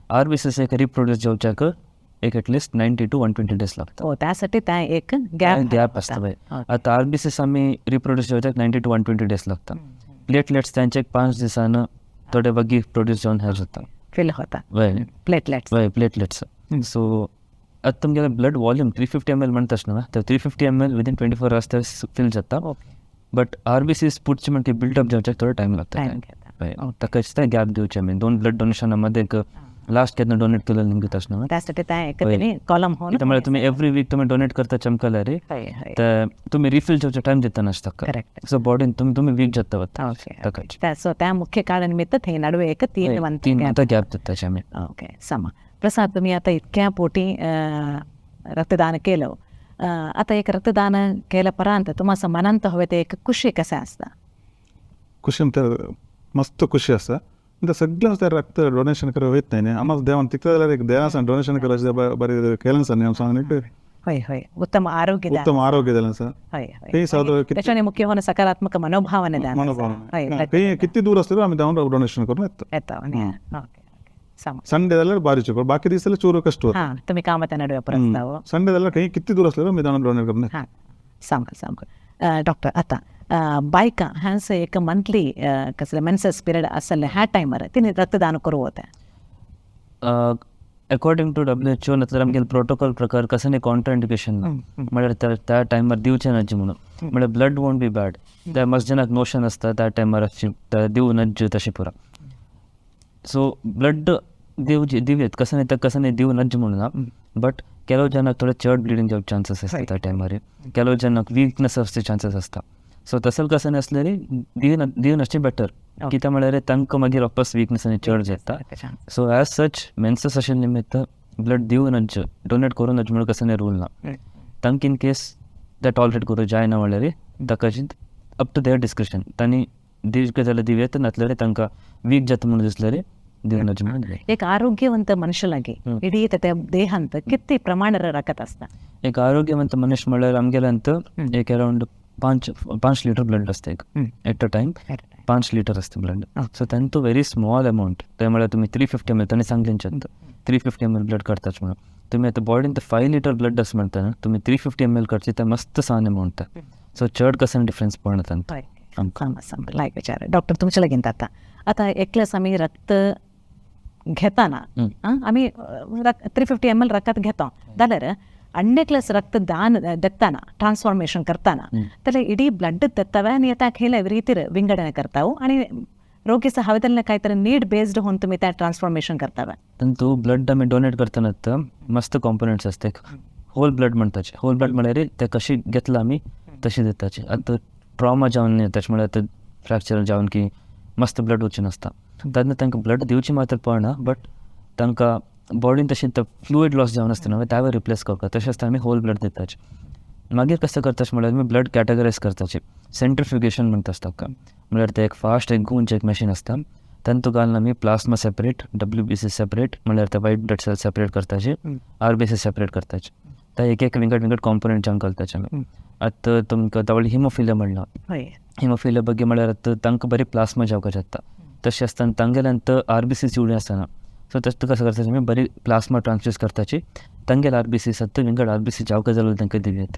Speaker 2: R B Cs एक रिप्रोड्यूस जावच्याक एक एटलिस्ट 90 to 120 days लागता.
Speaker 1: त्यासाठी त्या एक गॅप
Speaker 2: गॅप आसता. आतां आर बी सीस आमी रिप्रोड्यूस जावच्याक 90 to 120 days लागता. प्लेटलेट्स तांचे 5 दिसान थोडे वगी प्रोड्यूस जावन हेर जाता,
Speaker 1: फिल होता प्लेटलेट्स.
Speaker 2: वय प्लेटलेट्स. सो आतां तुमगेले ब्लड वॉल्यूम 350 ml म्हणटा न्हू, तर 350 ml within 24 hours ते फिल जाता. बट आर बी सीस पुटचे म्हणटे बिल्डअप जावच्याक थोडो टायम लागता. ताका दिसता गॅप दिवचे आमी दोन ब्लड डोनेशना मध्ये एक लास्ट केन्ना डोनेट केलें निमगे तशें न्हू.
Speaker 1: त्यासाठी त्या एक कॉलम होऊन
Speaker 2: म्हळ्यार तुमी एवरी वीक तुमी डोनेट करता चमकल्यार ते तुमी रिफिल जावचे टायम दिता नासता.
Speaker 1: करेक्ट.
Speaker 2: सो बॉडीन तुमी तुमी वीक जाता वता.
Speaker 1: ओके, सो त्या मुख्य कारण निमित्त थंय नडवे एक 3 मंथ
Speaker 2: गॅप दिता आमी.
Speaker 1: ओके, समा. प्रसाद, तुम्ही आता इतक्या पोटी रक्तदान केलं, आता एक रक्तदान केल्या परांत तुम्हाला मनांत हवे ते एक खुशी कशें आसता?
Speaker 3: खुशी म्हणल्यार मस्त खुशी आसा. सगळें ते रक्त डोनेशन करप वयत न्हय न्ही, आमकां देवान तितलें जाल्यार एक देवान डोनेशन करप बरें केलें आसा न्ही आमकां सांग.
Speaker 1: हय हय, उत्तम आरोग्य,
Speaker 3: उत्तम आरोग्य दिलें आसा.
Speaker 1: हय हय, त्याच्याने मुख्य होऊन सकारात्मक मनोभावाने
Speaker 3: मनोभावना किती दूर आसल्यार आमी देवान डोनेशन करून
Speaker 1: येता.
Speaker 3: येता. संडे जाल्यार बारीक चोर, बाकी दीस जाल्यार चोर कश्ट.
Speaker 1: हां, तुमी कामाच्या नडवे परत
Speaker 3: संडे जाल्यार खंय किती दूर आसल्यार आमी देवान डोनेट करून.
Speaker 1: हां, सांग सांग. डॉक्टर, आतां बायकां ह्यांचं एक मंथली कसले मेन्सेस पिरियड आसले ह्या टायमार तिने रक्तदान करूं वता?
Speaker 2: अकॉर्डिंग टू WHO नाल्यार आमगेले प्रोटोकॉल प्रकार कसं कॉन्ट्राइंडिकेशन ना, म्हळ्यार त्या टायमार दिवचें नज्जे म्हणून, म्हळ्यार ब्लड वोंट बी बॅड. त्या मस्त जणांक नोशन आसता त्या टायमार दिवं नज्जे तशें पुरा. सो ब्लड दिवचे दिवयेत कसं नाही तर कसं नाही दिवं नज्जे म्हणून ना, बट ಕೆಲವು ಜನಕ್ಕೆ थोडे चड ब्लिडींग जावचे चान्सेस आसता त्या टायमार, ಕೆಲವು ಜನಕ್ಕೆ वीकनेस आसचे चान्सेस आसता. सो तसं कसं नासल्यार दिवन आसचें बेटर, कित्याक म्हळ्यार तांकां मागीर वापस वीकनेस आनी चड जाता. सो एज सच मेन्सेस आशिल्ले निमित्त ब्लड दिवं नज्जे, डोनेट करूं नज्जे म्हणून कसं रूल ना. तांकां इन केस ते टॉलरेट करूं जायना म्हणल्यार ताका अप टू there discretion, तांणी दिवचें जाल्यार दिवयेत, नासल्यार तांकां वीक जाता म्हणून दिसल्यार दिवं नज्जे म्हणून.
Speaker 1: एक आरोग्यवंत मनुष्यलागी इडीं त्या देहांत कितले प्रमाण रकत आसता?
Speaker 2: एक आरोग्यवंत मनुष्य म्हणल्यार आमगेल्यांत एक अरावंड 5 लिटर ब्लड असते एक एट अ टायम, 5 लिटर असते ब्लड. सो तांतू व्हेरी स्मॉल अमावंट, ते म्हळ्यार तुमी 350 ml ताणें सांगलें 350 ml blood काडटाच म्हणून, तुमी आतां बॉडीन 5 लिटर ब्लड आसा म्हणटा न्हू, तुमी 350 ml काडचे ते मस्त सान अमावंट. सो चड कसं डिफरन्स पडना तांकां.
Speaker 1: लायक विचार डॉक्टर तुमच्या लागीं आतां आतां एकल्यास आमी रक्त घेताना आमी 350 ml रक्त घेता जाल्यार अन्यक्लास रक्तदान देताना ट्रान्सफॉर्मेशन करताना त्याला इडीं ब्लड देतावे आनी त्या खेळ रीतीर विंगडणे करताव आनी रोगीचा हवे काहीतरी नीड बेस्ड होऊन तुम्ही त्या ट्रान्सफॉर्मेशन करतावे.
Speaker 2: तंतू ब्लड आमी डोनेट करताना मस्त कॉम्पोनंट्स असते. होल ब्लड म्हणताचे, होल ब्लड म्हळ्यार ते कशी घेतलं आमी तशें दिताचे. आतां ट्रॉमा जावन येताचे म्हळ्यार आतां फ्रॅक्चर जावन की मस्त ब्लड वचून आसता तेन्ना तांकां ब्लड दिवची मात्र पडना, बट तांकां बॉडीन तशें फ्लुइड लॉस जावन आसता न्हू त्यावेळी रिप्लेस करता. तशें आसतना आमी होल ब्लड दिताचे. मागीर कसं करताचे म्हळ्यार आमी ब्लड कॅटेगरायज करताचे. सेंट्रिफ्युगेशन म्हणटा आसता ताका, म्हळ्यार ते एक फास्ट एक गुंच एक मशीन आसता तांतू घालून आमी प्लास्मा सेपरेट, WBC separate म्हळ्यार ते व्हायट ब्लड सेल सेपरेट करताचे, RBC separate करताचे. ते एक एक विंगड विंगड कॉम्पोनंट जावन घालताचे आमी. आतां तुमकां तावळी हिमोफिलिया म्हणलां, हिमोफिलिया ಬಗ್ಗೆ म्हळ्यार आतां तांकां बरी प्लास्मा जावपाक जाता, तशें आसतना तांगेल्यान RBC उणी आसना. सो तशें कसं करताचे आमी बरी प्लास्मा ट्रान्सफ्यूज करताची, ತಂಗೆल आर बी सी सत्त विंगड आर बी सी जावका जाल्यार तांकां दिवयेत.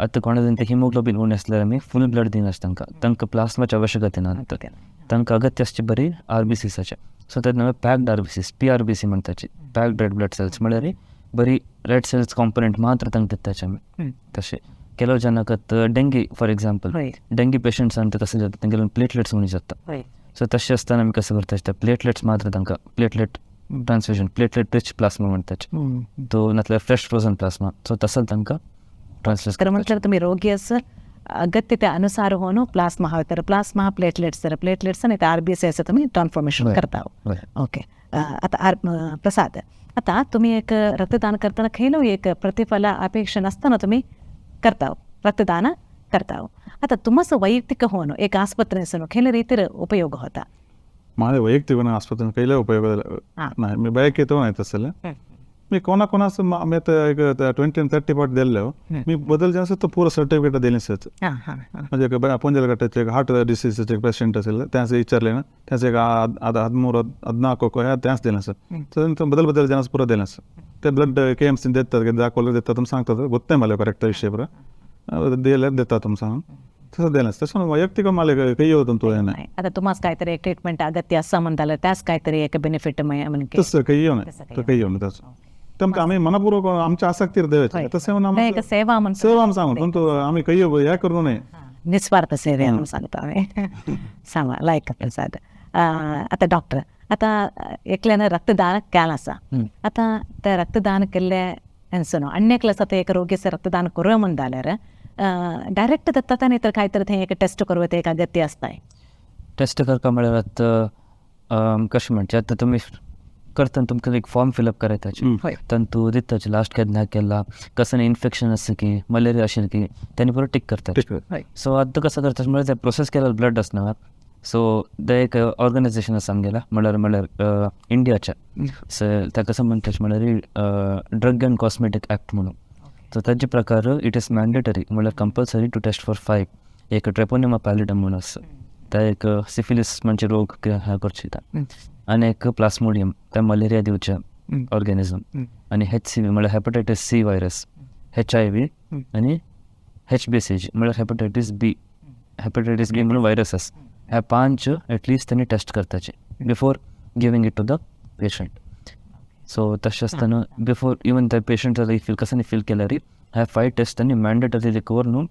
Speaker 2: आतां कोणा हिमोग्लोबीन उणें आसल्यार आमी फूल ब्लड दिनासता तांकां, तांकां प्लास्माची आवश्यकता ना, तांकां अगत्य आसची बरी आर बी सीसाचे. सो तेन्ना आमी packed R B Cs, P R B C म्हणटाची, पॅक्ड रेड ब्लड सेल्स म्हळ्यार बरी रेड सेल्स कॉम्पोनंट मात्र तांकां दिताचे आमी. तशें ಕೆಲವು ಜನಕ್ಕೆ dengue for example dinghy patients कसं जाता तांगेले प्लेटलेट्स उणी जाता. सो तशें आसतना आमी कसं करता प्लेटलेट्स मात्र तांकां platelet transfusion, platelet rich plasma म्हणटाचे, तो नातल्यार फ्रेश फ्रोजन प्लास्मा, सो तसं तांकां ट्रान्सफ्यूज.
Speaker 1: तर म्हटल्यार तुमी रोगी आसा अगत्य अनुसार होऊन प्लास्मा हवे तर प्लास्मा, प्लेटलेट्स तर प्लेटलेट्स आनी आर बी सी असं तुम्ही ट्रान्सफॉर्मेशन करता. ओके. आता प्रसाद, आता तुम्ही एक रक्तदान करताना खंयलो एक प्रतिफल अपेक्षा नसताना तुम्ही करता, रक्तदान करता. आता तुमचं वैಯಕ್ತಿಕ होऊन एक आस्पत्रे खंयले ರೀತಿಯ उपयोग होता?
Speaker 3: माझे वैಯಕ್ತಿक आस्पत्रे खंयले उपयोग नाही, मी बँकेत नाही तसं. मी कोणा कोणाचं मी आता एक 20 आणि 30 पाट दिले मी बदल जे असेल तो पुरं सर्टिफिकेट दिले सर. म्हणजे पंजलघट्टाचे एक हार्ट डिसीजचे एक पेशंट असेल त्यांचं विचारले ना, त्यांचं एक 13 14 त्याच दिलं सर. तर बदल बदल जनास पुरं दिलं सर. ते ब्लड के एम सी देतात दाखवलं देतात तुम्ही सांगतात गोत नाही मला करेक्ट विषय बरं दिले देतात तुम्ही सांगून तसं दिलं. तसं वैಯಕ್ತಿक मला काही होतं तो नाही.
Speaker 1: आता तुम्हाला काहीतरी एक ट्रीटमेंट अगत्य असं म्हणताल त्यास काहीतरी एक बेनिफिट
Speaker 3: तसं काही येऊ नाही, काही येऊ नाही तसं. तुमकां आमी मनपूर्वक आमच्या आसक्तीर देवाचे तशें
Speaker 1: सेवा
Speaker 3: सेवा सांगू पण तो आमी काही हे करू नये,
Speaker 1: निस्वार्थ सेवे म्हणून सांगता आमी. सांगा लायक प्रसाद. आतां डॉक्टर, आतां एकल्यान रक्तदान केलां आसा, आतां तें रक्तदान केल्लें हेंचो आनी एकलो आसा तें एक रोगीचें रक्तदान करूया म्हण जाल्यार डायरेक्ट दत्ता न्ही तर काय तर थंय एक टेस्ट करूं एक अगत्य आसता.
Speaker 2: टेस्ट करपा म्हळ्यार आतां कशें म्हणचें, आतां तुमी करतना तुमकां एक फॉर्म फिलअप करायचे, तातूंत दिताचे लास्ट केन्ना केला, कसं इन्फेक्शन आसा की मलेरिया आशिल्लें की तेणी पुरो टीक करतात. सो आतां कसं करतात म्हळ्यार ते प्रोसेस केलेलं ब्लड आसना, सो ते एक ऑर्गनायझेशन आसा आमगेलें म्हळ्यार इंडियाचें, सो ताका कसं म्हणटात म्हळ्यार ड्रग अँड कॉस्मेटीक एक्ट म्हणून. सो ताजे प्रकार it is mandatory म्हळ्यार कंपल्सरी टू टेस्ट फॉर 5. एक ट्रेपोनिमा पॅलिडम म्हणून आसा, ते एक सिफिलीस म्हणजे रोग हें करचे, आनी एक प्लास्मोडियम त्या मलेरिया दिवचें ऑर्गेनिजम, आनी HCV म्हळ्यार हेपटायटीस सी व्हायरस, HIV आनी HBCG म्हळ्यार हेपटायटीस बी, हेपटायटीस बी म्हणून व्हायरस आसा. ह्या 5 एटलिस्ट त्यांनी टेस्ट करताचे before giving it to the patient. So तशें आसतना बिफोर इवन त्या पेशंट फील कसं फील केल्यार ह्या 5 टेस्ट त्यांनी मॅन्डेटरी करून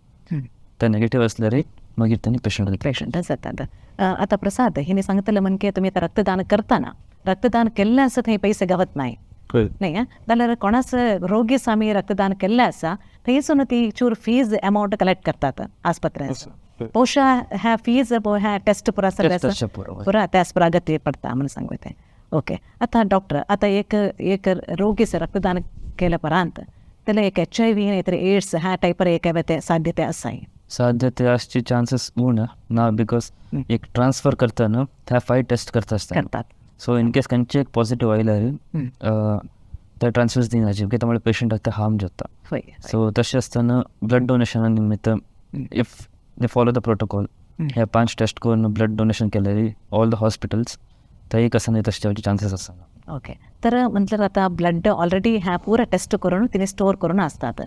Speaker 2: ते नेगेटीव आसल्यार मागीर त्यांनी पेशंट
Speaker 1: पेशंट जातात. आतां प्रसाद हिने सांगतले म्हणजे तुमी आतां रक्तदान करतना रक्तदान केल्लें आसा थंय पयशे गावत नाय न्ही जाल्यार कोणाच रोगीस आमी रक्तदान केल्लें आसा थंयसून ती चूर फीज अमावंट कलेक्ट करतात आस्पत्र्यान. ಬಹುಶಃ ह्या फीज ह्या टेस्ट पुरा सगळ्या पुरा त्याच पुरा अगत्य पडता म्हणून सांगू ते. ओके. आतां डॉक्टर, आतां एक एक रोगीस रक्तदान केल्या उपरांत त्याला एक HIV नाहीतर एड्स ह्या टायपर एक ते साध्यते आसा,
Speaker 2: साध्यते आसची चान्सीस उण ना, because एक ट्रान्सफर करतना त्या 5 टेस्ट करता करतात. सो इन केस खंयचे एक पॉझिटिव्ह आयल्यार त्या ट्रान्सफर्स दिनाचे कित्याक त्यामुळे पेशंटाक ते हार्म जाता. सो तशें आसतना ब्लड डोनेशना निमित्त if they follow the protocol हे 5 टेस्ट करून ब्लड डोनेशन केल्यार ऑल the hospitals थंय कसं नाही तशें जावचे चान्सीस आसना.
Speaker 1: ओके. तर म्हटल्यार आतां ब्लड ऑलरेडी ह्या पुरा टेस्ट करून तिने स्टोर करून असतात.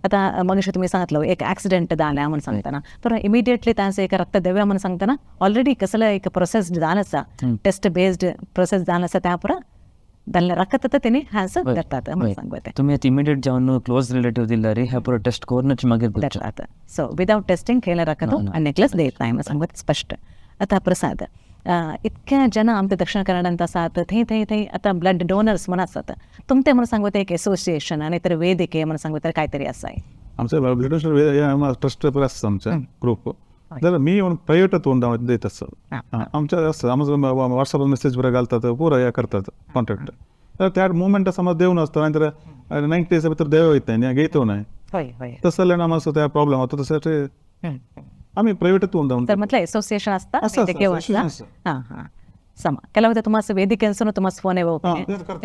Speaker 1: आतां मगाशी तुमी सांगितलं एक ॲक्सिडेंट जाल्या म्हणून सांगतना तर इमिडिएटली तांचे एक रक्त देव्या म्हणून सांगतना ऑलरेडी कसलं एक प्रोसेस जाल आसा, टेस्ट बेस्ड प्रोसेस जाल आसा, त्या पुरा जाल्लें रक्त तेणी हांसत धरतात म्हणून सांगू येता.
Speaker 2: तुमी आतां इमिडिएट जावन क्लोज रिलेटीव दिल्यार ह्या पुरो टेस्ट करूनच मागीर
Speaker 1: धरतात. सो विदावट टेस्टिंग केलं रक्त आनी देत नाही म्हणून सांगू स्पश्ट. आतां प्रसाद, इतक्या जन आमच्या दक्षिण कन्नडांत आसात थंय थंय थंय आतां ब्लड डोनर्स म्हणून आसात, तुमते म्हणून सांगू एक एसोसिएशन आनी तर वेदिके म्हणून सांगू तर कांयतरी आसा.
Speaker 3: आमचं ब्लड डोनेशन ट्रस्ट आसता आमचें ग्रुप, जाल्यार मी प्रायवेट तोंड देत आसता आमच्या आसता, आमचो व्हॉट्सॅपार मेसेज बरें घालतात पुरो हें करतात कॉन्टॅक्ट. जाल्यार त्या मुवमेंट समज देवन आसता नाहीतर 90 डेजा भितर देव वयता न्ही घेयतो न्हय, तसं जाल्यार आमचो त्या प्रॉब्लेम जाता. तशें आमी प्रायवेट तोंड
Speaker 1: तर म्हटलं एसोसिएशन आसता. हां हां समा ಕೆಲವೊಂದು तुम्हाला ವೇದಿಕೆ तुम्हाला फोन येवप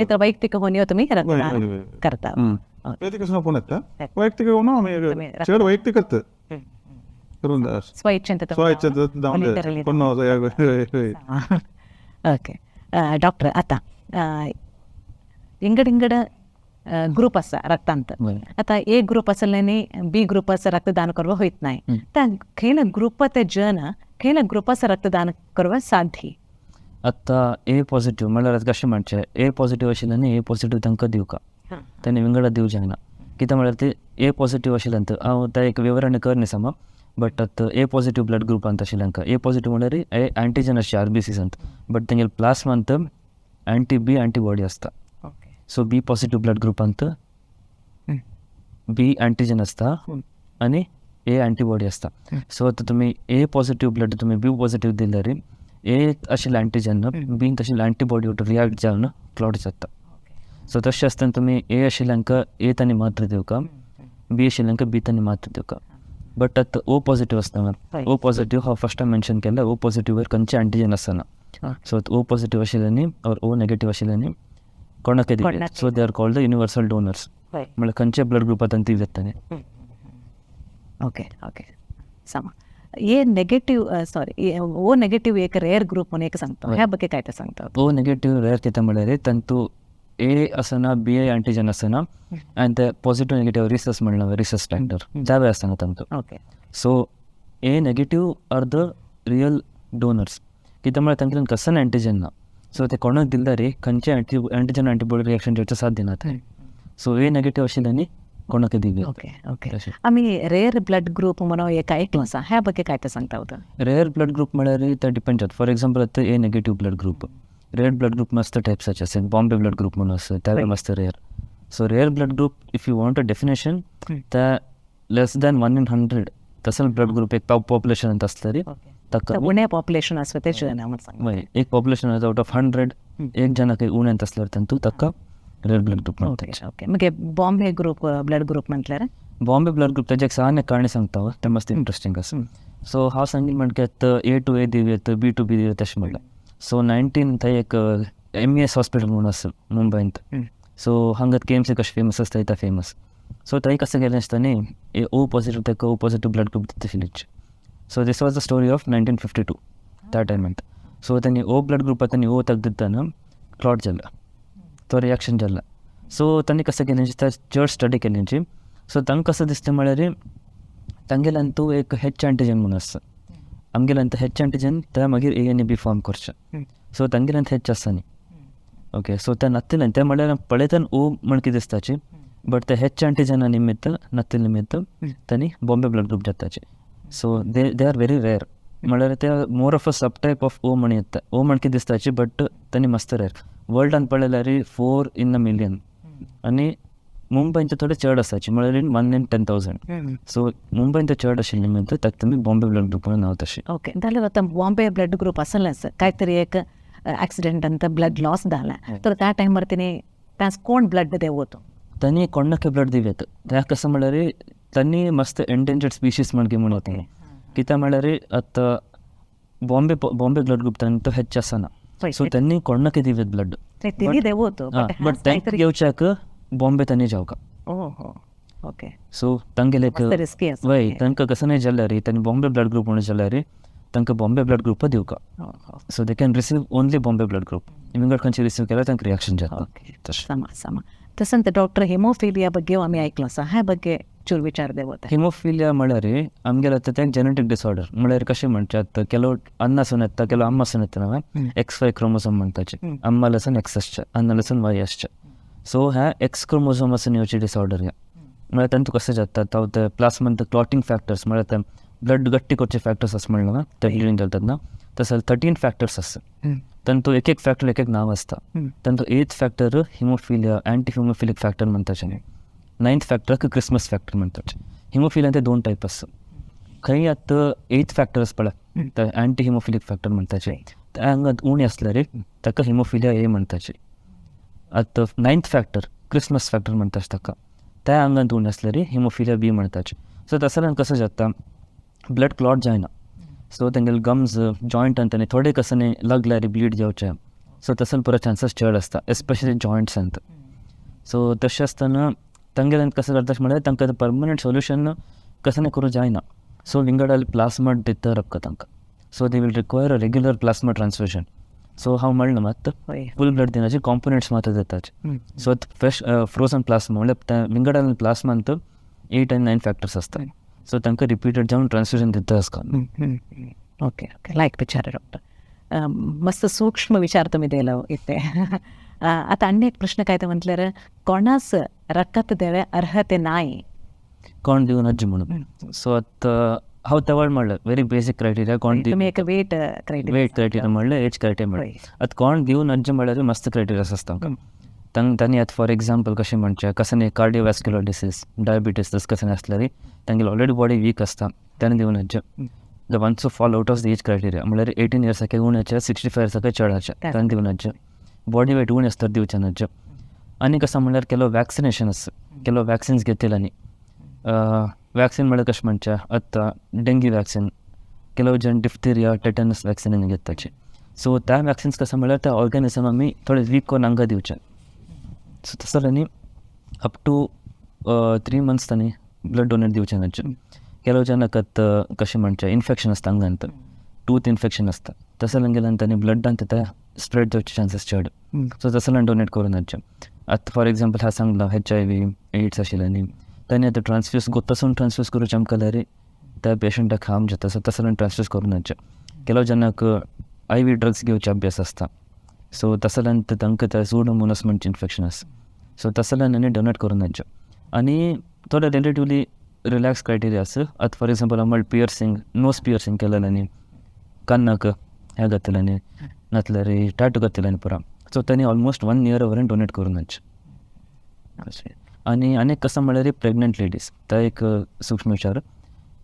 Speaker 1: तर वैಯಕ್ತಿक होऊन तुम्ही करता.
Speaker 3: ವೇದಿಕೆ फोन येता वैಯಕ್ತಿक चड वैಯಕ್ತಿकच
Speaker 1: स्वइच्छेन. ओके डॉक्टर, आता इंगड इंगड ग्रुप आसा रक्तांत, आतां ए ग्रुप आसले बी ग्रुप आसा रक्तदान करवा होयत नाही, तर खंयला ग्रुप ते जन खंयला ग्रुपाचं रक्तदान करवा साध्य?
Speaker 2: आतां ए पॉझिटिव्ह म्हळ्यार आतां कशें म्हणचें, ए पॉझिटिव्ह आशिल्ल्यानी ए पॉझिटिव्ह तांकां दिवका, तांणी विंगडा दिवं जायना. कित्याक म्हळ्यार ते ए पॉझिटिव्ह आशिल्ल्यान हांव तें एक विवरण कर न्ही समा, बट आतां ए पॉझिटिव्ह ब्लड ग्रुपांत आशिल्ल्यांक ए पॉझिटिव्ह म्हळ्यार ए अँटीजन आसचे आर बी सीसांत, बट तेंगेले प्लास्मांत अँटी बी अँटीबॉडी आसता. सो बी पॉझिटिव्ह ब्लड ग्रुपांत बी अँटीजन आसता आनी ए अँटीबॉडी आसता. सो आतां तुमी ए पॉझिटिव्ह ब्लड तुमी बी पॉझिटिव्ह दिल्यार ए आशिल्ले अँटीजन बीन आशिल्ले अँटीबॉडी रिॲक्ट जावन क्लॉट जाता. सो तशें आसतना तुमी ए आशिल्ल्यांक ए तांणी मात्र दिवका, बी आशिल्ल्यांक बी तांणी मात्र दिवका. बट आतां ओ पॉझिटिव्ह आसता, ओ पॉझिटिव्ह हांव फर्स्ट टायम मेन्शन केल्लें, ओ पॉझिटिव्ह खंयचें अँटीजन आसना. सो ओ पॉझिटिव्ह आशिल्ल्यांनी ऑर ओ नेगेटिव्ह आशिल्ल्यांनी कोणाकय दिवं, so they are called the universal donors, म्हळ्यार खंयचे ब्लड ग्रुपांत दिवं येता.
Speaker 1: ओके ओके समा. ए नेगेटिव्ह सॉरी ओ नेगेटिव्ह एक रेअर ग्रुप म्हणून एक सांगता, ह्या ಬಗ್ಗೆ काय ते सांगता?
Speaker 2: ओ नेगेटिव्ह रेअर कितें म्हळ्यार तांतू ए आसना, बी ए अँटीजन आसना आनी ते पॉझिटिव्ह नेगेटिव्ह रिसस म्हणला रिसस फॅक्टर त्यावेळी आसना तांतू.
Speaker 1: Okay.
Speaker 2: So A negative are the real donors, कित्याक म्हळ्यार तांकां कसं अँटीजन ना, सो ते कोणाक दिल्यार खंयचे अँटीजन अँटीबॉडी रिएक्शन जावचें साथ दिना ते. सो ए नेगेटिव्ह आशिल्ल्यांनी कोणाक दिवं.
Speaker 1: Okay okay. आमी रेअर ब्लड ग्रुप म्हणून एक ऐकलो आसा, ह्या ಬಗ್ಗೆ काय ते सांगता होता?
Speaker 2: रेअर ब्लड ग्रुप म्हळ्यार ते डिपेंड जाता. फॉर एक्झाम्पल आतां A negative blood group, rare blood group मस्त टायप्साचे आसा, बॉम्बे ब्लड ग्रुप म्हणून आसा ते मस्त rare. So rare blood group if you want a definition ते लेस दॅन 1 in 100 तसो ब्लड ग्रुप एक पॉप्युलेशनांत आसतरी ताका
Speaker 1: उणें पॉप्युलेशन आसता तेजें नांव सांग.
Speaker 2: वय, एक पॉप्युलेशन आउट ऑफ 100 एक जणाक उण्यांत आसल्यार तांतू ताका रेअर ब्लड ग्रुप म्हणटा.
Speaker 1: ओके. मागीर बॉम्बे ग्रुप ब्लड ग्रुप म्हटल्यार?
Speaker 2: बॉम्बे ब्लड ग्रुप ताजें एक सामान्य काणी सांगता, तें मस्त इंट्रस्टींग आसा. सो हांव सांगीन म्हणल्यार ए टू ए दिवं, बी टू बी दिवं तशें म्हणलें. सो 19 थंय एक MES hospital म्हणून आसा मुंबयंत. सो हांगा KMC कशें फेमस आसता थंय फेमस. सो थंय कसं गेलें आसता न्ही, ओ पॉझिटिव्ह ताका ओ पॉझिटिव्ह ब्लड ग्रुप दिता. So this was the story of 1952 त्या टायमांत. सो तांणी ओ ब्लड ग्रुपात तांणी ओ तेगदिताना क्लॉट जालो, तो रिएक्शन जालो. सो तांणी कसं केलें, चड स्टडी केली. सो तांकां कसं दिसता म्हळ्यार तांगेल्यान तूं एक हेच अँटीजन म्हणून आसता, आमगेल्यान हेच अँटीजन त्या मागीर ए आनी बी फॉर्म करचें. सो तांगेल्यान हेच आसता न्ही. ओके. सो त्या नात्तिल्यान तें म्हळ्यार पळयतान ओ म्हण कितें दिसताची, बट ते हेच अँटीजना निमित्त नात्तिल निमित्त तांणी बॉम्बे ब्लड ग्रुप जाताचे. So they are very rare, म्हळ्यार ते more of a sub type of O म्हण येता, ओ म्हण कितें दिसताची, बट तांणी मस्त रेअर. वर्ल्डान पळयल्यार 4 in a million आनी मुंबयंत थोडे चड आसाची, म्हळ्यार 1 in 10,000. सो मुंबयंत चड आशिल्ले म्हणटा ताका तुमी बॉम्बे ब्लड ग्रुप म्हणून नांव तशें.
Speaker 1: ओके. जाल्यार आतां बॉम्बे ब्लड ग्रुप आसलेंच, काय तरी एक एक्सिडेंट अंत ब्लड लॉस जाला तर त्या टायमार तिने त्यास कोण ब्लड देवतो?
Speaker 2: तांणी कोणाक ब्लड दिवं येता. त्या कसं म्हळ्यार तांणी मस्त एंडेंजर्ड स्पिशीज म्हणके म्हणून वता. कित्याक म्हळ्यार आतां बॉम्बे ब्लड ग्रुप तांणी तो हेच आसना, सो तांणी कोणाक दिवं ब्लड, बट तांकां घेवच्याक बॉम्बे तांणी जावका.
Speaker 1: ओके.
Speaker 2: सो तांगेले वय तांकां कसं नाही जाल्यार तांणी बॉम्बे ब्लड ग्रुप म्हणून जाल्यार तांकां बॉम्बे ब्लड ग्रुप दिवका. So they can receive only Bombay blood group, विंगड खंयचे रिसीव केल्यार तांकां रिएक्शन जाता.
Speaker 1: समा समा. तसंच डॉक्टर हेमोफिलिया ಬಗ್ಗೆ आमी ऐकलो आसा, ह्या ಬಗ್ಗೆ चूर विचार देवता.
Speaker 2: हिमोफिलिया म्हळ्यार आमगेले आतां तें जेनेटीक डिसऑर्डर म्हळ्यार कशें म्हणचे, आतां ಕೆಲವು अन्नासून येता, ಕೆಲವು अम्मासून येता. हांवें XY chromosome म्हणटाचे, अम्मालसून एक्स आसचे, अन्नालसून वाय आसचे. सो ह्या एक्स क्रोमोसोम आसून येवचे डिसऑर्डर ह्या म्हळ्यार तांतूं कशें जाता, तो ते प्लास्मान क्लॉटींग फॅक्टर्स म्हळ्यार ते ब्लड गट्टी करचे फॅक्टर्स आसा म्हणलें ना, ते ब्लिडींग जातात ना, तसं 13 फॅक्टर्स आसता. तांतूं एक एक फॅक्टर एक एक नांव आसता. तांतूं 8th factor haemophilia anti haemophilic factor म्हणटाचे, 9th फॅक्टराक क्रिसमस फॅक्टर म्हणटाचे. हिमोफिलिया ते 2 टायप आसता. खंय आतां 8th factor आसा पळय, ते अँटी हिमोफिलीक फॅक्टर म्हणटाचे, ते हांगा उणें आसल्यार ताका हिमोफिलिया ए म्हणटाचे. आतां 9th factor Christmas factor म्हणटाचे ताका, त्या आंगांत उणें आसल्यार हिमोफिलिया बी म्हणटाचे. सो तसल्यान कसं जाता, ब्लड क्लॉट जायना, सो तेंगेले गम्स जॉयंटान ताणें थोडे कसं लागल्यार ब्लीड जावचें, सो तसले पुरो चान्सीस चड आसता, एस्पेशली जॉयंट्सांत. सो तशें आसतना तांगेल्यान कसं करता म्हळ्यार तांकां परमनंट सोल्युशन कसं ना करूं जायना. सो विंगड प्लास्मा दिता रक्त तांकां, so they will require a regular plasma transfusion. So हांव म्हणलें मात फूल ब्लड दिनाचे कॉम्पोनंट्स मात्र दिताचे. सो फ्रेश फ्रोजन प्लास्मा म्हणल्यार विंगड प्लास्मांत 8 आनी 9 फॅक्टर्स आसता. सो तांकां रिपीटेड जावन ट्रान्सफ्युजन दिता आसता.
Speaker 1: ओके ओके, लायक विचार डॉक्टर, मस्त सूक्ष्म विचार तुमी दिलो इथे. आतां आनी एक प्रश्न काय म्हटल्यार कोणास रकत देवे अर्हते नाय
Speaker 2: कोण दिवन अज्ज म्हणून. सो आतां हांव तेवळ म्हणलें व्हेरी बेसीक क्रायटेरिया कोण
Speaker 1: तुमी एक वेट क्रायटेरिया,
Speaker 2: वेट क्रायटेरिया म्हणलें, एज क्रायटेरिया म्हणलें. आतां कोण दिवन अज्ज म्हणल्यार मस्त क्रायटेरिया आसता तांकां. तांणी आतां फॉर एग्जाम्पल कशें म्हणचें कसं कार्डियोवॅस्क्युलर डिसीज, डायबिटीस तस कसं आसल्यार तांगेली ऑलरेडी बॉडी वीक आसता ताणें दिवन अज्ज. The ones who fall out of the age criteria म्हणल्यार 18 इयर्साके उण्याचे 65 इयर्साके चडाचे ताणें दिवन अज्ज. बॉडी वेट उणें आसता दिवचें अज्ज. आनी कसं म्हणल्यार ಕೆಲವು ವ್ಯಾಕ್ಸಿನೇಷನ್ आसा, ಕೆಲವು ವ್ಯಾಕ್ಸಿನ್ಸ್ घेतिಲ್ಲ न्ही. ವ್ಯಾಕ್ಸಿನ್ म्हळ्यार कशें म्हणचें आतां डेंग्यू व्हॅक्सिन, ಕೆಲವು जण डिफ्थेरिया टेटनस व्हॅक्सिन घेताचे. सो त्या व्हॅक्सिन्स कसं म्हळ्यार त्या ऑर्गॅनिजम आमी थोडे वीक करून हांगा दिवचें. सो तसो जाल्यार अप टू 3 मंथ्स तांणी ब्लड डोनेट दिवचें न्हय. ಕೆಲವು ಜನಕ್ಕೆ कशें म्हणचें इन्फेक्शन आसता आंगांत, टूथ इन्फेक्शन आसता, तसो गेल्यान तांणी ब्लडान ते स्प्रेड जावचे चान्सीस चड. सो तसो डोनेट करून न्हय. आतां फॉर एग्जाम्पल हांव सांगलां HIV AIDS आशिल्लें न्ही, तांणी आतां ट्रान्सफ्यूज तसून ट्रान्सफ्यूज करूचें आमकां जाल्यार त्या पेशंटाक हार्म जाता. सो तसो ट्रान्सफ्यूज करून न्हय. ಕೆಲವು ಜನಕ್ಕೆ IV drugs घेवचे अभ्यास आसता, सो तसो तांकां ते सुडोमोनास म्हणचे इन्फेक्शन आसा, सो तसो आनी डोनेट करून न्हय. आनी थोडे रिलेटिवली रिलॅक्स क्रायटेरिया आसा. आतां फॉर एग्जाम्पल हांव म्हणल्यार पियर्सिंग, नोज पियर्सिंग केलें न्ही, कानाक हें घातलें न्ही, नातल्यार टॅटू घातलें न्ही पुरा. सो तांणी ऑलमोस्ट 1 इयर वरेन डोनेट करून न्हय. आनी आनीक कसं म्हळ्यार प्रेग्नंट लेडीज, तो एक सूक्ष्म विचार.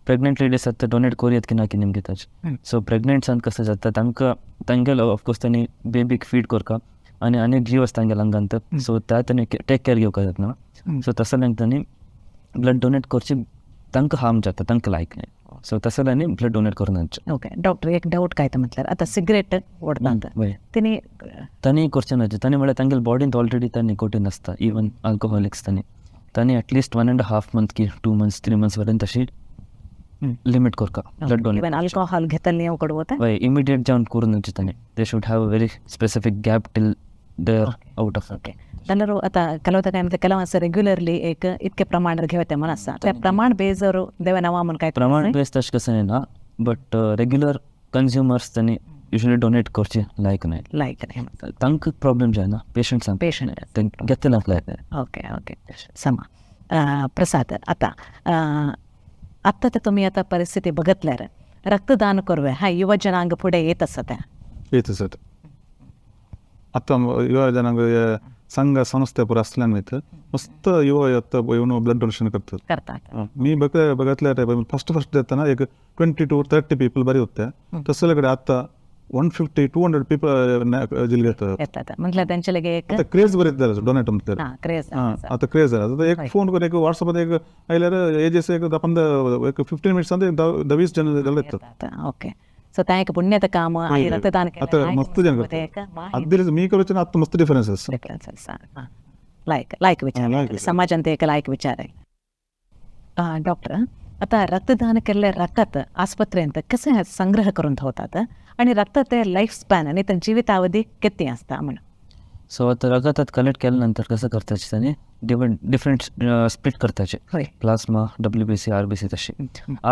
Speaker 2: प्रेग्नंट लेडीज आतां डोनेट करूं की ना की नेमकें ताजें. सो प्रेग्नंट्सान कसं जाता तांकां तांगेलो ऑफकोर्स तांणी बेबीक फीड करता आनी आनीक जीव आसता तांगेल्या आंगांत, सो त्या तांणी टेक केअर घेवपाक जाता. सो तसो जाल्यार तांणी ब्लड डोनेट करची तांकां हार्म जाता, तांकां लायक न्हय. सो तसो जाल्यार ब्लड डोनेट करून न्हय.
Speaker 1: ओके डॉक्टर, एक डावट काय म्हटल्यार आतां सिगरेट ओडतात तेणी
Speaker 2: तांणी करचें न्हय. तांणी म्हळ्यार तांगेल्या बॉडींत ऑलरेडी त्या निकोटीन आसता, इवन अल्कोहोलिक्स तांणी तांणी एटलिस्ट 1.5 मंथ की 2 मंथ्स 3 मंथ्स वरेन तशी लिमिट करता ब्लड डोनेट.
Speaker 1: इवन अल्कोहोल घेतले कडवता
Speaker 2: हय, इमिडिएट जावन करून न्हय तांणी. They should have a very specific gap till they are out of.
Speaker 1: Okay, जाल्यार आतां ಕೆಲವು काय म्हणटा ಕೆಲವು आसा रेग्युलरली एक इतके प्रमाण घेवते म्हण आसा, त्या प्रमाण बेजर देवा नांवा म्हण काय
Speaker 2: प्रमाण बेस तशें कसं ना, बट रेग्युलर कन्ज्युमर्स तांणी युजली डोनेट करचे लायक न्हय.
Speaker 1: लायक न्हय,
Speaker 2: तांकां प्रॉब्लेम जायना, पेशंट्सांक
Speaker 1: पेशंट
Speaker 2: घेतले लायक.
Speaker 1: ओके ओके, समा प्रसाद, आतां आत्तां तर तुमी आतां परिस्थिती बघतल्यार रक्तदान करूया हा युवा जनांग फुडें येत आसा तें
Speaker 3: येत आसत. आतां युवा जनांग संघ संस्थे पुरा आसल्यान वयता मस्त युवा येता येवन ब्लड डोनेशन करतात
Speaker 1: करतात.
Speaker 3: मी बघतल्यार फर्स्ट फर्स्ट येतना एक 20 to 30 people बरी होते, तसले कडेन आतां 150-200 पीपल जिल
Speaker 1: येतात. म्हटल्यार तेंचे लगे एक
Speaker 3: क्रेज बरी जालें डोनेट म्हणल्यार
Speaker 1: क्रेज
Speaker 3: आतां क्रेज जाला. आतां एक फोन करून एक व्हॉट्सअपार एक आयल्यार एजेस एक 10-15 एक 15 मिनिट्स 10-20 जण जाले येतात.
Speaker 1: ओके, सो तें एक पुण्याचं काम रक्तदान
Speaker 3: आतां मस्त जण करतात. आतां मी करूचे आतां मस्त डिफरन्स आसा.
Speaker 1: डिफरन्स आसा. लायक लायक विचार समाजांत एक लायक विचार आहे. डॉक्टर, आतां रक्तदान केल्लें रकत आस्पत्रेंत कशें संग्रह करून दवरतात आनी रक्त ते लायफ स्पॅन आनी ते जिवितावधी कितें आसता म्हणून?
Speaker 2: सो आतां रगत आतां कलेक्ट केल्या नंतर कसं करताचे तांणी डिफरंट स्प्लिट करताचे, प्लास्मा, WBC, RBC. तशी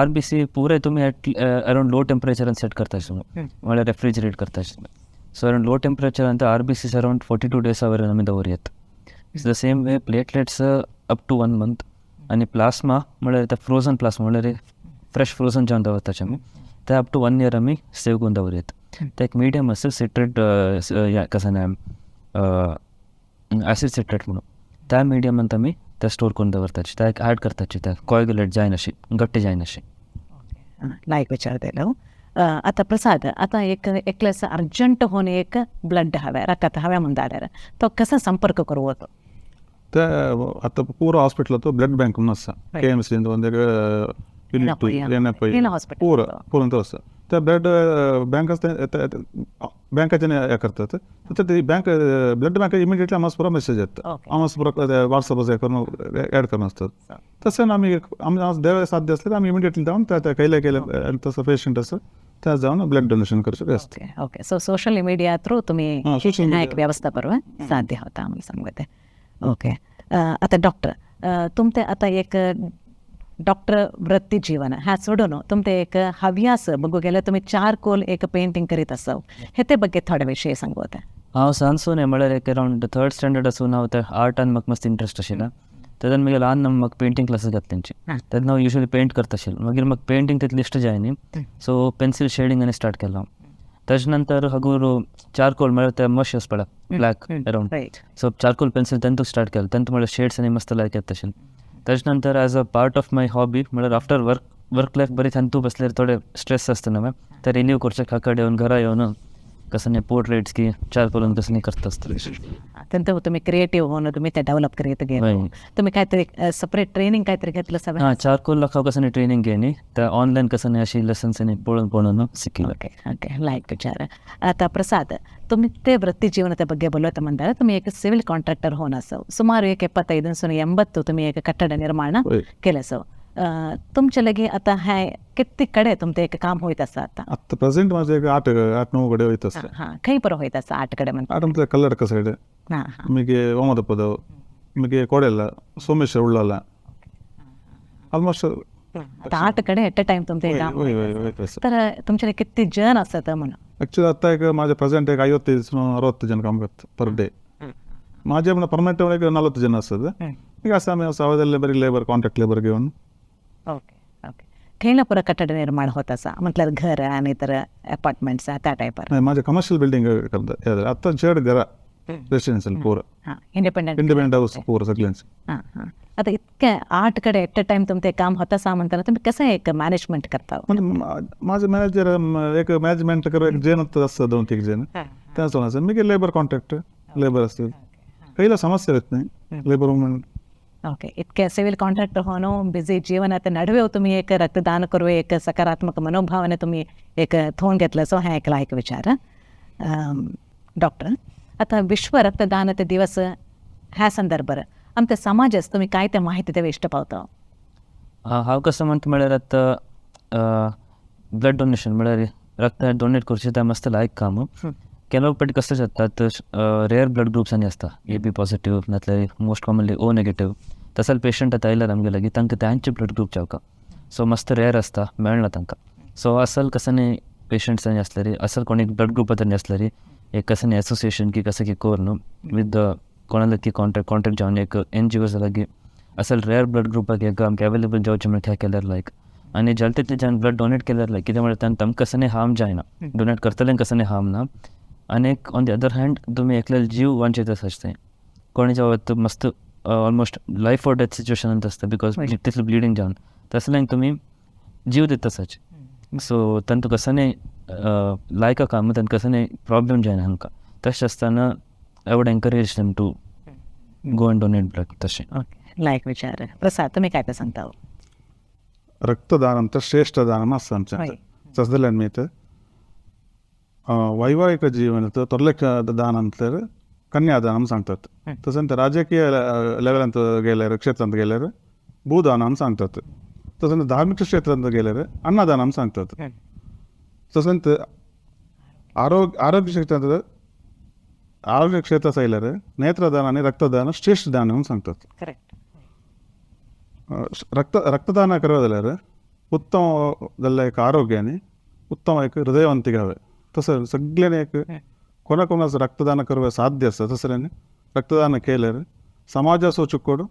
Speaker 2: RBC पुरे तुमी अरावंड लो टेम्परेचरान सेट करताचे तुमी, म्हळ्यार रेफ्रिजरेट करताचे तुमी. सो अरावंड लो टेम्परेचरान RBCs around 42 days वरेन आमी दवरयत. The same way platelets up to 1 month आनी प्लास्मा म्हळ्यार ते फ्रोजन प्लास्मा म्हळ्यार फ्रेश फ्रोजन जावन दवरताचे आमी, ते अप टू 1 इयर आमी सेव करून दवरयत. ते एक मिडियम आसा सिट्रेट कसं ना ॲसिड सिट्रेट म्हणून, त्या मिडियमांत आमी ते स्टोर करून दवरताचे, त्या एक ॲड करताचे, त्या कोएग्युलेट जायनाशी, घट्ट जायनाशी.
Speaker 1: लायक विचार दिलो. आतां प्रसाद, आतां एक एकलेस अर्जंट होवन एक ब्लड हवें रकत हवें म्हूण धाडल्यार तो कसो संपर्क करूं वतो?
Speaker 3: ते आतां पुरो हॉस्पिटलाचो ब्लड बँक म्हणून आसा, KMC पुरो पुरो आसा. त्या ब्लड बँक बँकाच्यान हें करतात, ते बँक ब्लड बँक इमिडिएटली आमकां पुरो मेसेज येता, आमकां पुरो व्हॉट्सअपार हें करून एड करून आसतात. तशें आमी आमी देव साध्य आसल्यार आमी इमिडिएटली जावन त्या केले केले तसो पेशंट आसा त्या जावन ब्लड डोनेशन करचें आसता.
Speaker 1: Okay okay, so social media through तुम्ही
Speaker 3: सोशल
Speaker 1: एक व्यवस्था बरोबर साध्य होता आम्हाला सांगते. ओके, आता डॉक्टर तुमते आता एक डॉक्टर वृत्ती जीवन ह्या सोडून तुमते एक हव्यास बघू गेल्यार तुमी चारकोल एक पेंटिंग करीत आसाव, हे ते ಬಗ್ಗೆ थोडे विशय सांगू होते.
Speaker 2: हांव सान म्हळ्यार एक अरावंड थर्ड स्टँडर्ड आसून हांव त्या आर्टान म्हाका मस्त इंट्रस्ट आशिल्लो. तेन्ना मागीर ल्हान म्हाका पेंटींग क्लासीस घातले तेंची, तेन्ना हांव युजली पेंट करता आशिल्लो. मागीर म्हाका पेंटींग तितली इश्ट जाय न्ही, सो पेन्सील शेडींग आनी स्टार्ट केलो हांव. ताजे नंतर हागूर चारकोल म्हळ्यार ते मश आसता पळय black around, so charcoal pencil तेंतूक start केलें. तेंत म्हळ्यार शेड्स आनी मस्त लायक येता आशिल्लें. ताजे नंतर as a part of my hobby म्हळ्यार आफ्टर वर्क लायफ बरी थंतू बसल्यार थोडे स्ट्रेस आसता न्हू, ते रिन्यू करचे खाकडे येवन घरा येवन कसं नाही पोर्ट्रेट्स की चारकोलन कसं नाही करत असतं.
Speaker 1: तेंत तुम्ही क्रिएटिव्ह होऊन तुम्ही ते डेव्हलप करीत गेले, तुम्ही काहीतरी सेपरेट ट्रेनिंग काहीतरी घेतलं सगळं?
Speaker 2: हां, चारकोल हांव कसं नाही ट्रेनिंग घेनी, तर ऑनलायन कसं नाही अशी लेसन्स आनी पळोवन पळोवन शिकिल्लें.
Speaker 1: ओके ओके, लायक विचार. आता प्रसाद, तुम्ही ते वृत्ती ಜೀವನದ ಬಗ್ಗೆ बोलत म्हणतात, तुम्ही एक सिव्हिल कॉन्ट्रॅक्टर होऊन असो सुमाರು एक 75 80 तुम्ही एक कट्टड निर्माण केलं सो, तुमचे लगे आता हे किती कडे तुमचे एक काम होईत आसा आता?
Speaker 3: आता प्रेझेंट माझे एक 8-9 कडे होईत आसा.
Speaker 1: हां, खंय बरो होईत आसा 8 कडे म्हणटा?
Speaker 3: 8 म्हटल्यार कल्लडका सायड, मागीर ओमदपदव, मागीर कोडेला, सोमेश्वर उल्लाला, ऑलमोस्ट
Speaker 1: आता 8 कडे एट अ टायम तुमचे काम. तर तुमचे किती जण आसत म्हणून?
Speaker 3: ॲक्च्युली आता एक माझे प्रेझेंट एक 50-60 जण काम करता पर डे. माझे परमनंट एक 40 जण आसत. ಈಗ आसा आमी सावदल्ले बरी लेबर कॉन्ट्रॅक्ट लेबर घेवन.
Speaker 1: ओके ओके, खंयला पुरो कट्टड निर्माण होत आसा म्हटल्यार घर आनी तर अपार्टमेंट्स त्या टायपार?
Speaker 3: नाही, माझे कमर्शियल बिल्डिंग करता आता चड घरा रेसिडेन्शियल पूर
Speaker 1: इंडिपेंडंट
Speaker 3: इंडिपेंडंट हाऊस पूर सगळ्यांचे.
Speaker 1: हां हां, आता इतके 8 कडे एट अ टायम तुमचे काम होत आसा म्हणटाना तुमी कशें एक मॅनेजमेंट करता?
Speaker 3: म्हणजे माझे मॅनेजर एक मॅनेजमेंट कर एक जण आसता 2-3 जण त्याच आसा. मागीर लेबर कॉन्ट्रॅक्ट लेबर आसता, खंयला समस्या येत नाही लेबर वुमन.
Speaker 1: ओके, इतके सिव्हिल कॉन्ट्रॅक्टर होऊन बिझी जीवनात नडवे तुम्ही एक रक्तदान करू एक सकारात्मक मनोभावाने तुम्ही एक थोन घेतलं सो हा एक लायक विचार. डॉक्टर, आता विश्व रक्तदान दिवस ह्या संदर्भार आमच्या समाजास तुम्ही काय ते माहिती देवे इष्ट पावता?
Speaker 2: हांव कसं म्हणटा म्हळ्यार आतां ब्लड डोनेशन म्हळ्यार रक्त डोनेट करचें तें मस्त लायक काम. ಕೆಲವು ಪಟ್ಟಿ ಕಷ್ಟ जातात रेअर ब्लड ग्रुप्स आनी आसता, ए बी पॉझिटिव्ह नातल्यार मोस्ट कॉमनली ओ नेगेटिव्ह. तसले पेशंट आतां आयल्यार आमगे लागीं तांकां तांचे ब्लड ग्रुप जावका, सो मस्त रेअर आसता मेळना तांकां. सो असल कसं न्ही पेशंट्स आनी आसलेरी असल कोणी ब्लड ग्रुप आनी आसलेरी एक कसं न्ही एसोसिएशन की कसं की कर न्हू विथ कोणा लागीं कॉन्टॅक्ट जावन एक एन जी ओज लागीं असल रेअर ब्लड ग्रुपाक एक आमकां अवेलेबल जावचें म्हळ्यार केल्यार लायक. आनी जाता तितले जावन ब्लड डोनेट केल्यार लायक, कितें म्हळ्यार तांकां कसं न्ही हार्म जायना, डोनेट करतल्यांक कसं न्ही हार्म ना. आनी एक ऑन the other hand तुमी एकल्याले जीव वांचयता आसता, कोणी जेवा मस्त almost life or death situation आसता because तितलें ब्लिडींग जावन तसल्यांक तुमी जीव दिता सच. सो तांकां कसं न्ही लायक काम, तांकां कसं न्ही प्रॉब्लम जायना हांकां. तशें आसतना I would encourage them to go and donate blood. तशें
Speaker 1: ओके, लायक विचार. प्रसाद, तुम्ही काय ते सांगता?
Speaker 3: रक्तदान तर श्रेष्ठ दान आसता आमचें तसल्यान मीत वैवाहिक जीवनात थोडले दान म्हटल्यार कन्यादान सांगतात, तशेंच राजकीय लेवलांत गेल्यार क्षेत्रांत गेल्यार भूदान सांगतात, तशेंच धार्मिक क्षेत्रांत गेल्यार अन्नदान सांगतात, तशेंच आरोग्य क्षेत्रांत आरोग्य क्षेत्र आयल्यार नेत्रदान आनी रक्तदान श्रेष्ठ दान म्हणून सांगतात.
Speaker 1: करेक्ट.
Speaker 3: रक्तदान करत जाल्यार उत्तम जाल्लें एक आरोग्य आनी उत्तम एक हृदयवंतिका हवे. तसं सगळ्यांनी एक कोणा कोणाचं रक्तदान करवे साध्य आसता तसल्यानी रक्तदान केल्यार समाजाचो चुकोड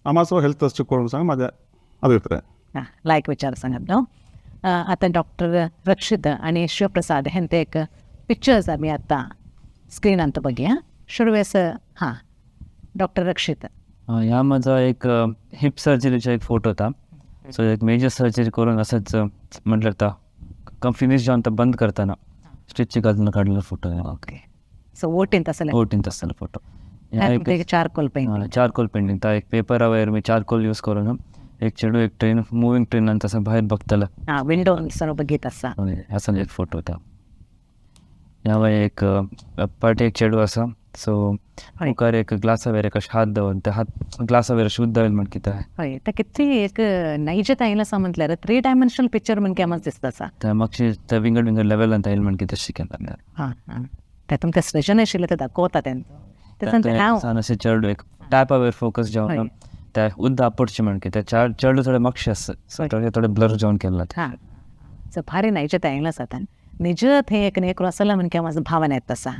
Speaker 3: आमाचो हेल्थ चुकोड सांग माझ्या अभिप्राय.
Speaker 1: हां, लायक विचार सांगत न्हू. आतां डॉक्टर रक्षित आनी शिवप्रसाद हेंचे एक पिक्चर्स आमी आतां स्क्रीनांत बघया. सुरवेस हां डॉक्टर रक्षित,
Speaker 2: ह्या माझा एक हिप सर्जरीचा एक फोटो होता. सो एक मेजर सर्जरी करून असंच म्हटलं आता फिनिश जावन तो बंद करताना स्टिच घालून काढलेला फोटो.
Speaker 1: ओके, सो ओटींत आसले?
Speaker 2: ओटींत आसलेलो photo.
Speaker 1: Charcoal painting.
Speaker 2: Charcoal painting ता एक पेपरा वयर मी चारकोल यूज करून एक चेडू एक ट्रेन मुव्हिंग ट्रेन तसं भायर बघतलं.
Speaker 1: हां, विंडो सर बघीत आसा.
Speaker 2: असा एक फोटो होता. ह्या एक पाटी एक चेडू आसा सो मुखार एक ग्लासा वयर एक अशें हात दवरून ते हात ग्लासा वयर अशें उद्दावेल म्हणकिता.
Speaker 1: हय, ते कितली एक नैजता आयला आसा म्हटल्यार थ्री डायमेन्शनल पिक्चर म्हण केमच दिसता आसा.
Speaker 2: ते मातशें ते विंगड विंगड लेवलान आयल म्हणकिता शिकयता.
Speaker 1: हां हां, ते तुमकां सृजनशीलता दाखोवता तें.
Speaker 2: सान अशें चेडू एक टॅपा वयर फोकस जावन ते उद्दा आपडचें म्हणके ते चेडू थोडे मातशें आसा, सो थोडे थोडे ब्लर जावन केल्ला.
Speaker 1: हां, सो भारी नैजता आयला आसा तान निज थंय एक न्ही क्रॉसला म्हण केमा भावना येता आसा.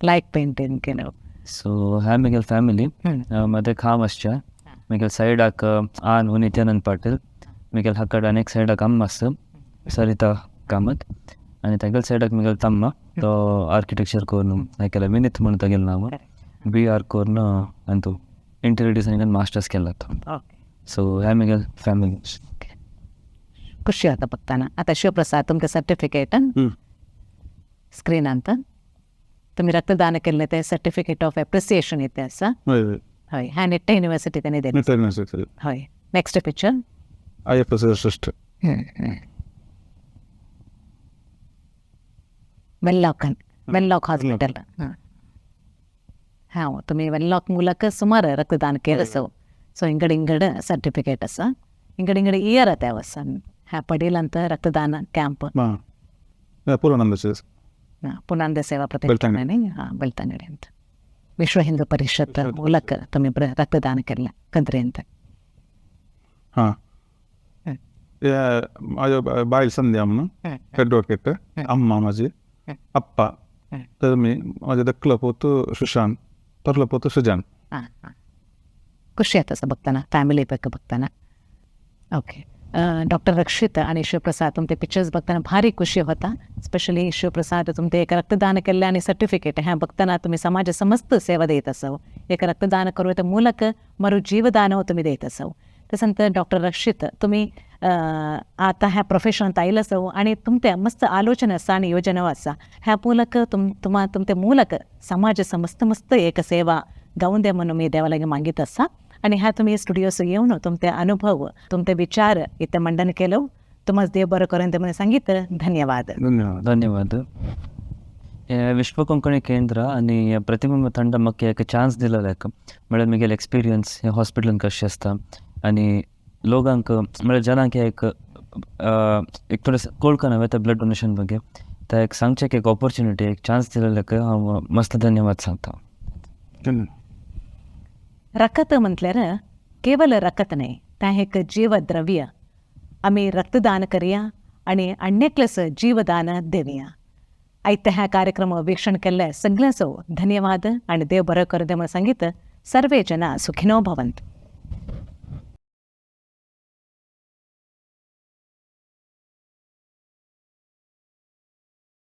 Speaker 1: लायक पेंटींग केलो.
Speaker 2: सो ह्या म्हगेले फॅमिली म्हजें खाम आसचें म्हगेले सायडाक आन नित्यानंद पाटील, म्हगेले हाकड आनी एक सायडाक अम्मा आसा सरिता कामत, आनी तागेले सायडाक म्हगेलो तम्मा तो आर्किटेक्चर करून केला, विनीत म्हणून तागेलें नांव, बी आर करून आनी तो इंटिरियर डिझायनिंगान मास्टर्स केला तो. सो ह्या म्हगेले फॅमिली.
Speaker 1: खुशी जाता बघताना. आतां शिवप्रसाद तुमकां सर्टिफिकेट स्क्रिनांत तुमी रक्तदान केल्लें तें सर्टिफिकेट ऑफ एप्रिसिएशन येते आसा. हय, ह्या निट्टे युनिवर्सिटी तांणी दिलें. हय, next picture.
Speaker 3: IFS
Speaker 1: Wenlock, Wenlock hospital. हां, तुमी वेल्लॉक ಮೂಲಕ ಸುಮಾರು ರಕ್ತದಾನ केलं सो. सो इंगड इंगड सर्टिफिकेट आसा, इंगड इंगड इयर आतां आसा ह्या पडील रक्तदान कॅम्प. ಪುನಾನಂದ ಸೇವಾ ಪ್ರತಿಷ್ಠಾನ, ಹಾಂ, ಬೆಳ್ತಂಗಡಿ ಅಂತ ವಿಶ್ವ ಹಿಂದೂ ಪರಿಷತ್ ಮೂಲಕ तुम्ही ರಕ್ತದಾನ केलं ಕಂತ್ರಿ ಅಂತ.
Speaker 3: ಹಾಂ, ಬಾಯ್ ಸಂಧ್ಯಾ म्हणून ಅಡ್ವೊಕೇಟ್, ಅಮ್ಮ माझी, ಅಪ್ಪ, तर मी माझ्या दक्कला पोತು ಸುಶಾಂತ್, ತರ್ಲ ಪೋತು ಸುಜಾನ್.
Speaker 1: ಹಾಂ ಹಾಂ, ಖುಷಿ ಆಯ್ತು ಸರ್ बघताना, फॅमिली ಬೇಕು बघताना. ओके, डॉक्टर रक्षित आणि शिवप्रसाद तुमचे पिक्चर्स बघताना भारी खुशी होता. स्पेशली शिवप्रसाद तुमचे एक रक्तदान केल्ले आणि सर्टिफिकेट ह्या बघताना तुम्ही समाज समस्त सेवा देत असाव, एक रक्तदान करू ಮೂಲಕ मरू जीवदान तुम्ही देत असाव. तसंतर डॉक्टर रक्षित तुम्ही आता ह्या प्रोफेशनात आयल असाव आणि तुमचे मस्त आलोचना आसा आणि योजना आसा, ह्या ಮೂಲಕ तुमचे ಮೂಲಕ समाज समस्त मस्त एक सेवा गावून दे म्हणून मी देवालागे मागीत आसा. आणि ह्या तुम्ही स्टुडिओस येऊन तुमचे अनुभव तुमचे विचार इथे मंडन केलं, तुम्हाला देव बरं करून ते म्हणून सांगितलं. धन्यवाद.
Speaker 3: धन्यवाद.
Speaker 2: धन्यवाद. विश्व कोंकणी केंद्र आनी प्रतिबिंब ತಂಡ म्हाका एक चान्स दिलो लायक म्हळ्यार म्हगेलें एक्सपिरियन्स ह्या हॉस्पिटलान कशें आसता आनी लोकांक म्हळ्यार जनांक एक एक थोडें कळकना वता ब्लड डोनेशन ಬಗ್ಗೆ, ते एक सांगचें एक ऑपॉर्च्युनिटी एक चान्स दिलेल्याक हांव मस्त धन्यवाद सांगता.
Speaker 1: रकत म्हटल्यार केवल रकत न्हय, तें एक जीवद्रव्य. आमी रक्तदान करया आनी अन्यकलेस जीवदान देवया. आयत ह्या कार्यक्रम वीक्षण केल्ले सगळ्यांचो धन्यवाद आनी देव बरो करूं दे म्हूण सांगीत. सर्वे जना सुखिनो भवन्तु.